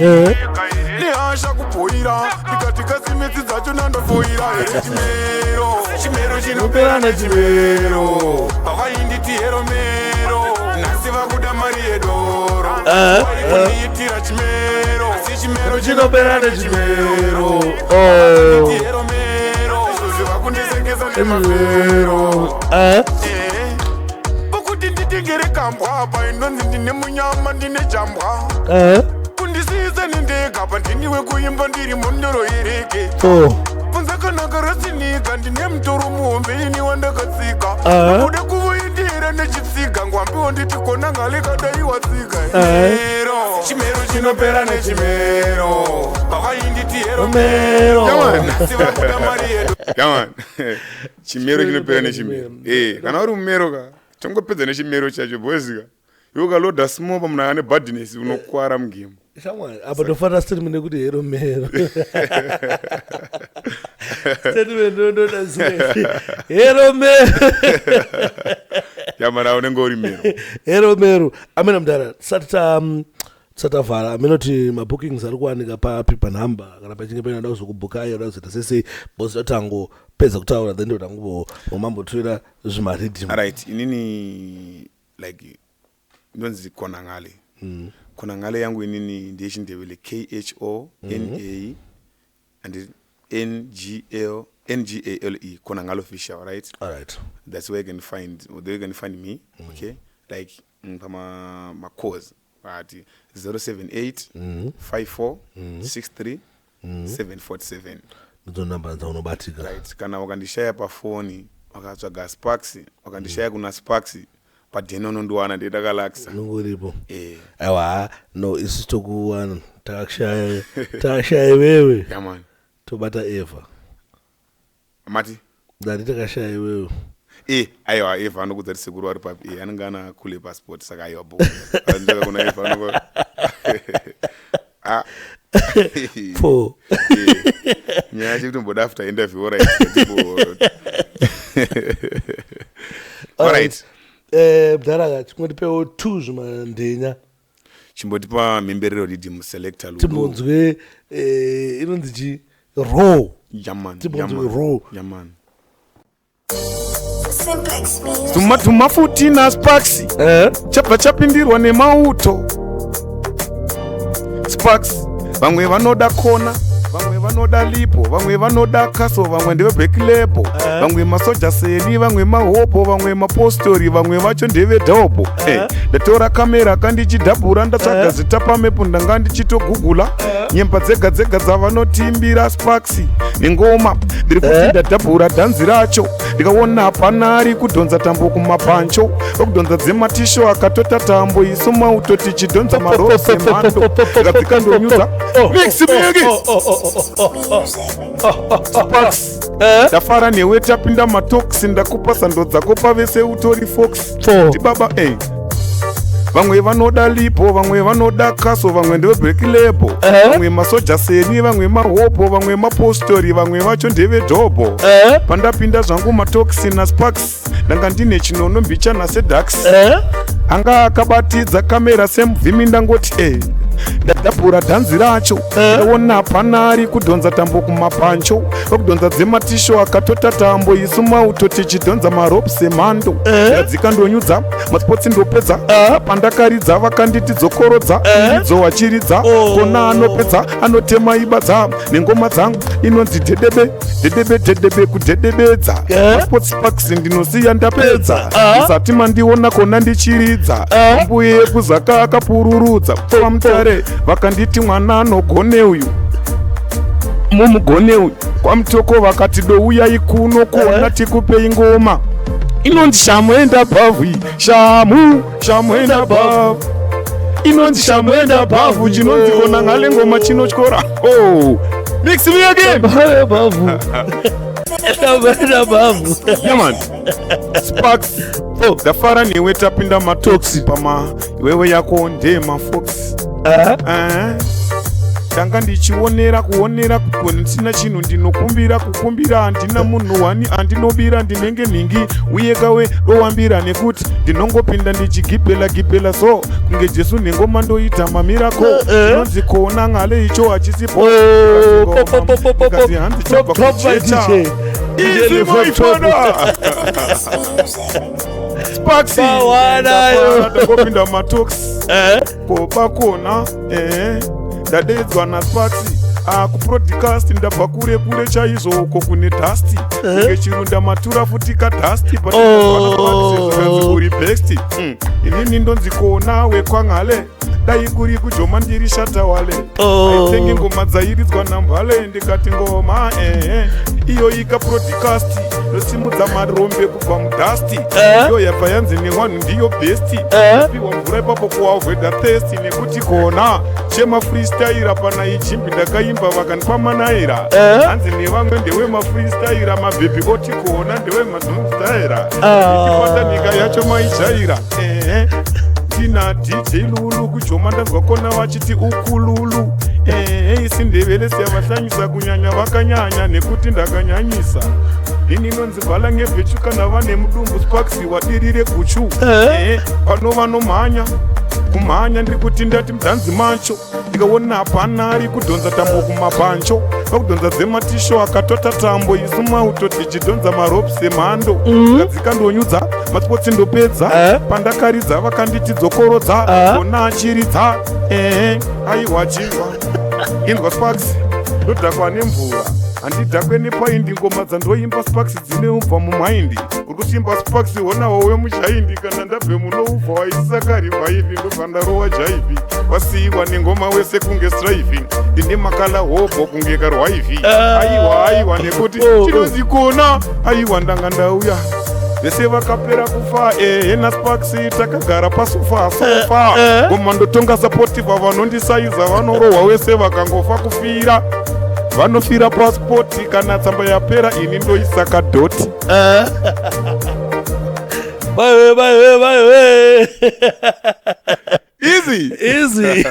Nehasha kupoira, ndikati kasi midzi dzacho nandofoira here? Chimero, chimero chinopera nechimero. Pavainditi hero mero, nhasi vakuda mari yedoro. Vaikundiitira chimero, asi chimero Chinopera nechimero. Oh. Hero mero, izvozvi vakundisekesa nemafero. Ukuti nditingere kambwa apa inonzi ndine munyama, ndine jambwa. Kundisiisa nendega pa ndiniwe kuimba ndiri mhondoro yereke. Four. Bvunza kanaka rasinika, ndine mutoro muhombe ini wandakatsika. Kuda kuvoindira. Ndamira nechitsiga ngwambiwo nditi kona ngale kadaiwa tsiga. Eh. Chimero chinopera nechimero. Pavainditi hero Mero. Asi vakuda mari yedu. Yaman. Chimero chinopera nechimero. Eh, kana uri mumero ka, tongopedza nechimero chacho boys ka. Iwe ukaloda small pamunhu ane badness unokwara mugame. Shamwari, apa tofanira statement yekuti hero mero. Statement ndoda zve. Hero mero. Yaman, unenge uri mero. Hero mero. Amena mudhara, tisati ta tisati tavhara amena kuti mabookings ari kuwanika papi panhamba kana pachinge paine ada kuzokubhukai ada kuzoita sesei because tatangopedza kutaura then ndotanguvo mambotoira zvimariddim. Alright, inini like ndonzi Khonangale. Khonangale yangu inini ndeyechindebele K H O N A and N G L N G A L E Khonangale official, right? All right. That's where you can find there you can find me, okay? Like pama ma calls at 078 54 63 747. Ndidzo namba dzaunobatika. Right, kana ukandishaya pafoni wakatsvaga Sparks, wakandishaya kuna Sparks padheni unondiwana ndeidakalakisa. Unenge uripo. Eh. Aiwa, no, isu tokuwana takakushaya takashaya iwewe. Yeah man. Tobata Eva. Mati Ndati takashaya iwewe. Eh, aiwa Eva anokudza kuti sekuru vari papi. Eh, anenge ana kule passport saka aiwa bo. Anzaka kuna Eva anoko. Ah. Four. Eh, nyaya yacho kutomboda after interview right. Alright. Eh, mdhara chingotipewo two zvimandenya. Chimbotipa mhemberero rhythm selector Lulu. Timbonzwe eh, inonzi chi raw. Yaman. Timbonzwe Yaman. raw. Yaman. Simplex Music. Tuma tuma futi na Sparks. Eh? Chabva chapindirwa nemauto. Sparks. Vamwe vanoda kona, vamwe vanoda lipo, vamwe vanoda kaso, vamwe ndeve lebo, vamwe masoja seni, vamwe mahopo, vamwe mapostori, vamwe vacho ndevedhobo. Hey, ndatora kamera kandichidhabhura, ndatsvaga zita pamepu, ndanga ndichitogugula nyemba dzega dzega dzavanotimbira Sparks nengoma. Ndiri kuti ndadhabhura dhanzi racho, ndikaona hapana ari kudhonza tambo kumapancho, okudhonza dzematisho akatota tambo, isu mauto tichidhonza marose mando ndikadzikandonyudza mix mix. Sparks, ndafara newe, tapinda matox, ndakupa sando dzako pavese utori fox. Four. Ndibaba eh. Vamwe vanoda lipo, vamwe vanoda kaso, vamwe ndeve lebo, vamwe masoja seni, vamwe mahopo, vamwe mapostori, vamwe vacho ndevedhobho. Pandapinda zvangu matoxi naSparks, ndanga ndine chinono mbichana sedax. Anga akabatidza kamera semuvhimi, ndangoti e ndadhabhura dhanzi racho, ndaona hapana ari kudhonza tambo kumapancho, okudhonza dzematisho akatota tambo, isu mauto tichidhonza maropes emhando, ndadzikandonyudza masipotsi ndopedza. Pandakaridza vakanditi dzokorodza iridzo wachiridza. Kona anopedza anotema ibadza nengoma dzangu inonzi dhedebe dhedebe dhedebe kudhedebedza masipotsi Sparks ndinosiya ndapedza musati mandiona kona ndichiridza. Mbuye yekuzaka akapururudza pamutare vakanditi mwana anogone uyu mumugone uyu kwamutoko vakati douyai kuno kuona tikupei ngoma inonzi shamu enda bhavhu iyi. Shamu shamu enda bhavhu inonzi shamu enda bhavhu chinonzi kona ngale ngoma chinotyora. Oh, mix me again. Bavu. Bavu. Yeah man. Sparks, ndafara newe, tapinda matoxi pama iwewe yako ndemafox. Eh. Ndanga ndichionera kuonera ndisina chinhu ndinokumbira kukumbira handina munhu wani andinobira ndinenge nhingi uye kawe dowambira nekuti ndinongopinda ndichigibhela gibhela so kunge Jesu nengoma ndoita mamirako ndinonzi kona ngale icho hachisipo. Oh, po, po, po, po, po, po. Ndikati hanzi Top, chabva top, my kujecha. DJ. Easy, my father. Sparks. Pawanayo. Ndakopinda matox koba kona eh ndadedzwa naSparks akuprodcast ndabva kure kure chaizvo uko kune dust kunge chirunda matura futi kadust. Oh. Uri best. Inini ndonzi kona wekwangale Dai kuri kujoma ndiri shatawale. Oh. Aitenge ngoma dzairidzwa nambale, ndikati ngoma ehe iyo ika broadcast nosimudza marombe kubva mudhasti. Iyo yabva yanzi newanhu ndiyo best. Piwa mvura ipapo kuavoida thirst, nekuti kona chema freestyler pana ichimbi ndakaimba vakandipa manaira. Hanzi nevamwe ndewe mafreestyler, mabhebhi oti kona ndewe mazonstyler. Ichipata nyika yacho maijaira. Ehe, tina DJ Lulu kujoma, ndanzwa kona vachiti ukululu. Ehe, isiNdebele siyavahlanyisa kunyanya, vakanyanya nekuti ndakanyanyisa ini. Inonzi bhala ngebhechu kana vane mudumbu. Sparks wadirire guchu. Ehe, pano vanomhanya kumhanya, ndiri kuti ndati mudhanzi macho ndikaona hapana ari kudhonza tambo kumabhancho, vakudhonza dzematisho akatota tambo. Isu mauto tichidhonza maropes emhando, kadzika ndonyudza maspotsi ndopedza. Pandakaridza vakanditi dzokorodza. Kona achiridza. Ehe, aiwa, chingwa inzwa Sparks, ndodhakwa nemvura, handidhakwe nepaindi. Ngoma dzandoimba Sparks dzine ubva mumaindi, uri kusimba Sparks, honawo wemushaindi. Kana ndabve munoubva waisakarivaivhi, ndobva ndarowa jaivhi, wasiyiwa nengoma wese kunge striving. Ndine makala hobho kunge karwaivhi. Aiwa, aiwa, nekuti Oh, oh. chinonzi kona. Aiwa, ndanga ndauya, vese vakapera kufa. Ehe, naSparks takagara pasofa sofa. Ngoma ndotonga sapotifa, vanondisaiza vanorohwa wese vakangofa kufira, vanofira pasipoti. Kana tsamba yapera, ini ndoisa kadhoti. Bye bye bye bye. Easy. Easy.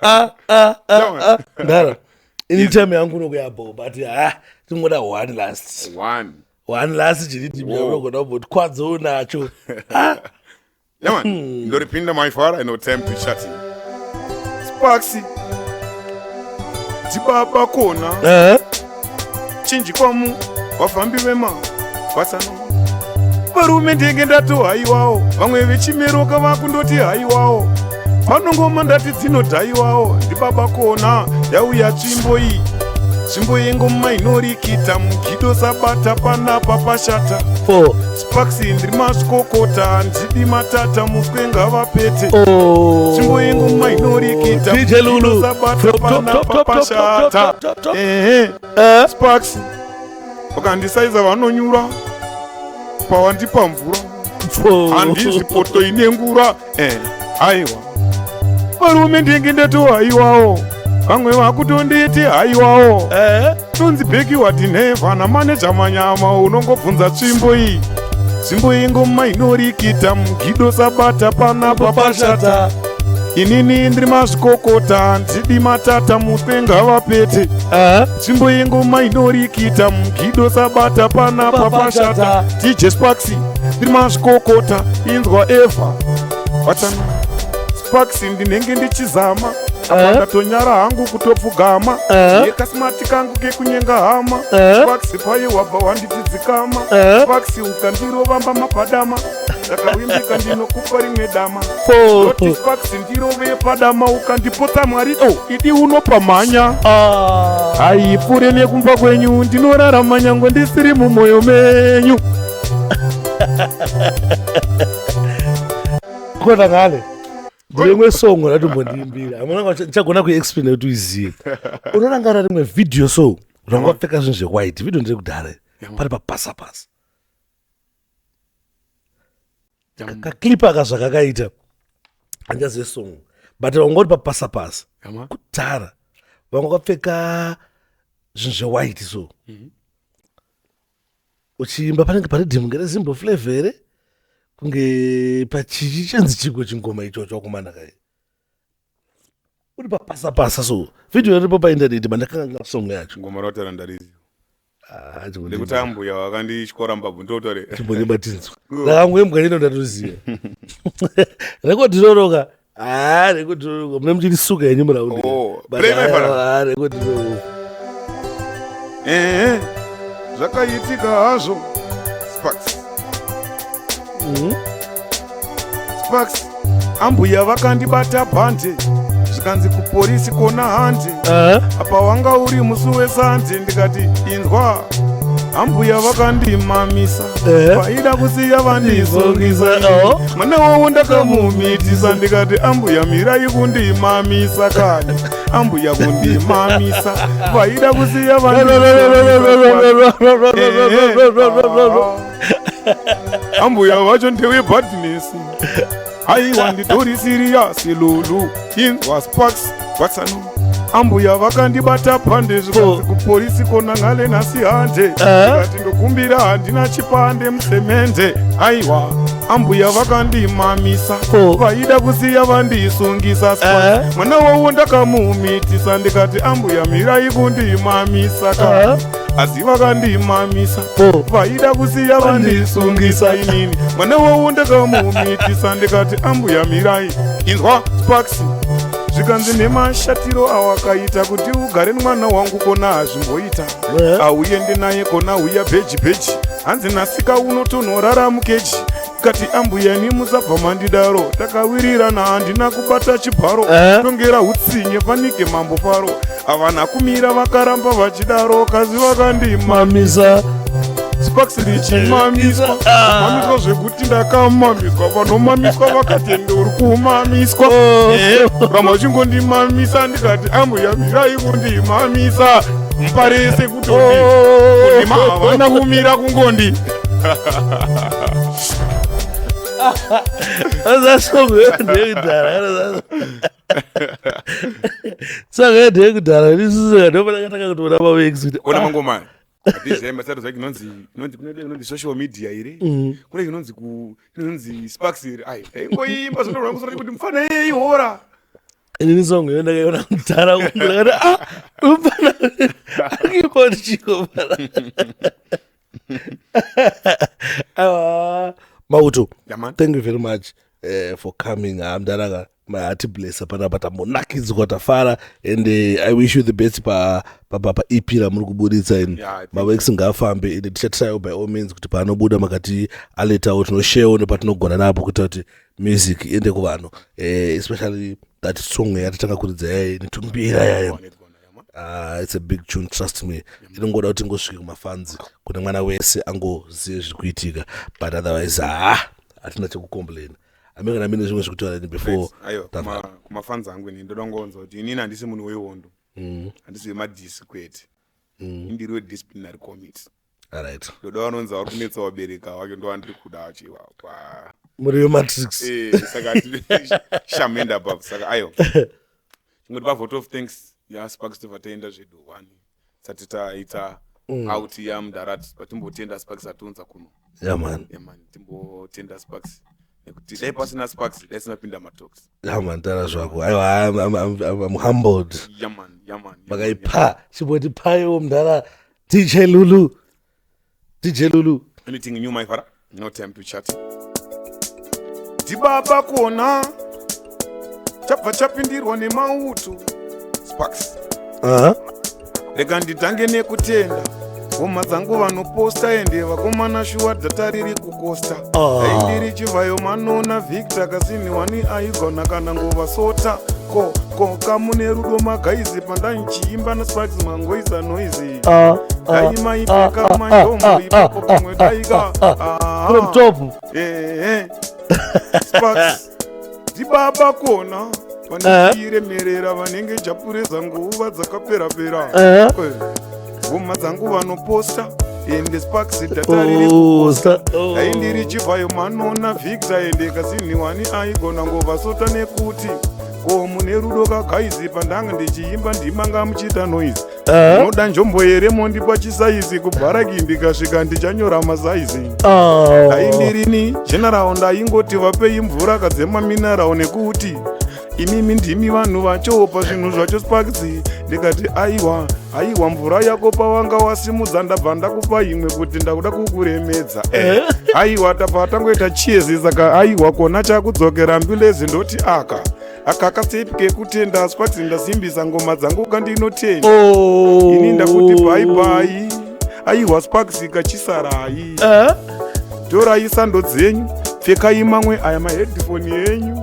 Ah, ah, ah, ah. Ndara, ini time yangu nokuyabho, but ah, tingoda one last. One. One last chiriti. Whoa. Unogona kumboti kwadzo unacho. Ah. Yeah, man. Ndoripinda maifara, no time to chatting. Sparks dzibaba kona. Chinji kwamu vafambi vema vasano varume, ndenge ndato haiwawo, vamwe vechimeroka vakundoti haiwawo, panongoma ndati dzinodhaiwawo. Ndibaba kona, yauya tsvimbo iyi, tsvimbo yengoma inorikita mugido sabata panapa pashata. Four. Sparks ndiri mazvikokota, handidi matata, muswe ngavapete. Oh. Tsvimbo yengoma inorikita DJ Lulu. sabata Top, top, top, panapa top, top, top, pashata. top, top, top. Ehe, Sparks vakandisaiza vanonyura pawandipa mvura. Four. Handizi poto ine ngura. Aiwa, varume ndenge ndati haiwawo, vamwe vakutonditi haiwawo. Tonzi bheki wati nhevha namaneja manyama, unongobvunza tsvimbo iyi, tsvimbo yengoma inorikita mugido sabata panapa pashata. Pashata. Inini ndiri mazvikokota, ndidi matata, muswe ngavapete. Tsvimbo yengoma inorikita mugido sabata panapa pashata. Pashata. DJ Sparks ndiri mazvikokota, inzwa eva vatana. Sparks ndinenge ndichizama apa, ndatonyara hangu kutopfugama. Yekasimati kangu kekunyenga hama. Sparks paye wabva wanditidzikama. Sparks ukandirovamba mapadama, ndakawimbika, ndinokupa rimwe dama. Four. Oti Sparks ndirove padama, ukandipotsa mwari oh, idi unopa mhanya. Ah. Haipfure nekumba kwenyu, ndinorarama nyange ndisiri mumwoyo menyu. Khona ngale ndine song ratombondiimbira, hamuna ndichagona kuexplaina kuti uizive. Unorangara rimwe video so ranga wapfeka zvinhu zvewhite, video nderekudhara, pari papasapasa, kaclip aka zvakakaita, handichazive song, but vanga uri papasapasa kudhara, vanga wakapfeka zvinhu zvewhite so uchiimba, panenge pane dhimu ngerezimbo flavor here, kunge pachichi chenzi chiko chingoma ichocho wakumana kai uri papasapasa so, video iripo paindaneti, mandakanga song yacho. Ngoma rautaura ndarizi. Ah, Nekuti ambuya vakandityora mbabvu, ndotore. Chimbondibatinzwa ndakangoimbwa ino, ndatoziva rekodhi iroroka. Ha, rekodhi iroroka mune muchirisuka henyu muraundi. Oh, play my father. Rekodhi iroro. Ehe, zvakaitika hazvo Sparks. Sparks, ambuya vakandibata bhande, zvikanzi kuporisi kona hande. Apa wanga uri musi wesande, ndikati inzwa. Ambuya vakandimamisa, vaida kusiya vandisungisa. Oh. Mwana wavo ndakamumitisa, ndikati ambuya mirai kundimamisa kani, ambuya kundimamisa, vaida kusiya vandisungisa. Ambuya vacho ndewebadness, aiwa nditori siriyasi lulu. Inzwa Sparks vatsano, ambuya vakandibata pande, zvikanzi kupolisi kona ngale nhasi hande. Ndikati ndokumbira, handina chipande musemende. Aiwa ambuya vakandimamisa, vaida kusiya vandisungisa. Sparks, mwana wavo ndakamumitisa, ndikati ambuya mirai kundimamisa ka, asi vakandimamisa, vaida kusiya vandisungisa. Inini mwana wavo ndakamumitisa, ndikati ambuya mirai. Inzwa Sparks, zvikanzi nemashatiro awakaita kuti ugare nemwana wangu kona hazvimboita, auende naye kona uya bheji bheji, hanzi nasika unotonorara mukeji. Kati ambuya ni musabva mandidaro, takawirirana, handina kubata chibharo. Tongera utsinye panike mambo faro, havana kumira, vakaramba vachidaro, kazi vakandimamisa. Mamisa. Sparks, ndichimamiswa, mamiswa zvekuti ndakamamiswa, vanomamiswa vakatende uri kumamiswa. Ramba uchingondimamisa, ndikati ambuya mirai kundimamisa, muparese kutondi kundima, havana kumira kungondi. Song ndeyekudhara, song ndeyekudhara. Isusu ndopatakatanga kutoona maweeks kuti Ona mangoma atizemba sati zvake inonzi kune inonzi social media here, kune inonzi ku inonzi Sparks here. Ai, taingoimba zvinoda kuti mufana yeihora. Inini song iyo ndakaiona kudhara, ndakati ah, umfana arikuimba ndichiko pana. Aiwa Mauto. Yeah, man. Thank you very much for coming. Mdaraka mahatiblessa panapa, tambonakidzwa, tafara, and I wish you the best pa pa EP ramuri kubuditsa and Yeah, I think- maworks ngaafambe, and tichatryawo by all means kuti paanobuda makati aletawo, tinosharewo nepatinogona napo kuita kuti music iende kuvanhu, especially that song yatatanga kuridza yai netumbira yayo. It's a big tune, trust me. Inongoda kuti ingosvike kumafans, kune mwana wese angozive zviri kuitika, but otherwise ha, hatina chekucomplain. Ame kana mine zvimwe zvekutaura ini before Aiwa, tavhara? Kumafans angu ini ndoda kungonzwa kuti inini handisi munhu wehondo, handisi wemadhisi kwete, indiri wedisciplinary committee. Alright. Ndoda vanonzi vari kunetsa vabereki vake, ndo vandiri kuda achiwa. Muri wematrix. Saka shamend above. Saka aiwa, chingoti pavote of thanks yaSparks, tobva taenda zvedu one sati taita out yamudharati, patimbotenda Sparks atiunza kuno. Yeah man. Yeah man, timbotenda Sparks nekuti dai pasina Sparks dai sinapinda matox. Yeah man, tara zvako. Aiwa, I'm humbled. Yaman, yaman. Makaipa, chimboti paiwo mudhara DJ Lulu, DJ Lulu. Anything new, my father? No time to chat. Ndibaba kona, chabva chapindirwa nemauto. Sparks, rega nditange nekutenda homa dzangu vanoposta, ende vakomana shuwa data riri kukosta. Ah. Dai ndiri Chivhayo manona Victor kasini wani aigona kana nguva sota ko ko kamune rudo magaizi pandanchiimba naSparks mangoisa noise. Dai maipfeka manjombo ipapo pamwe daika. From top. Ehe, Sparks ndibaba kona, vanotiremerera vanenge japureza nguva dzakapera-pera. Ngoma dzangu vanoposta, ende Sparks data riri Oh, oh. Dai ndiri Chivhayo manona Victor, ende kasini wani aigona ngova sota nekuti ko mune rudo kagaizi pandanga ndichiimba ndimanga muchiita noise. Unoda njombo here, mondipa chisaizi, kubharaki ndikasvika ndichanyora masaizi. Dai ndirini general ndaingoti vapei mvura kadzemamineral nekuti imimi ndimi vanhu vacho pazvinhu zvacho. Sparks, ndikati aiwa aiwa, mvura yako pawanga wasimudza ndabva ndakupa imwe kuti ndakuda kukuremedza. Aiwa, tabva tangoita chiezi. Saka aiwa kona chakudzokera ambulance, ndoti aka aka kastepi kekutenda. Sparks, ndasimbisa ngoma dzangu kandinotenda. Ini ndakuti bye bye. Aiwa Sparks, kachisarai, torai sando dzenyu, pfekai mamwe aya maheadphone enyu.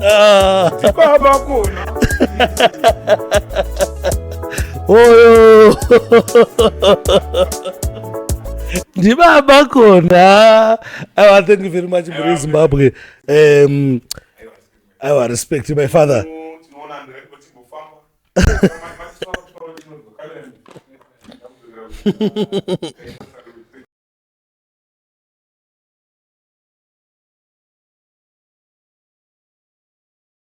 Ndibaba kona. Oyo. Ndibaba khona. Aiwa, thank you very much, muri Zimbabwe. Aiwa, respect my father.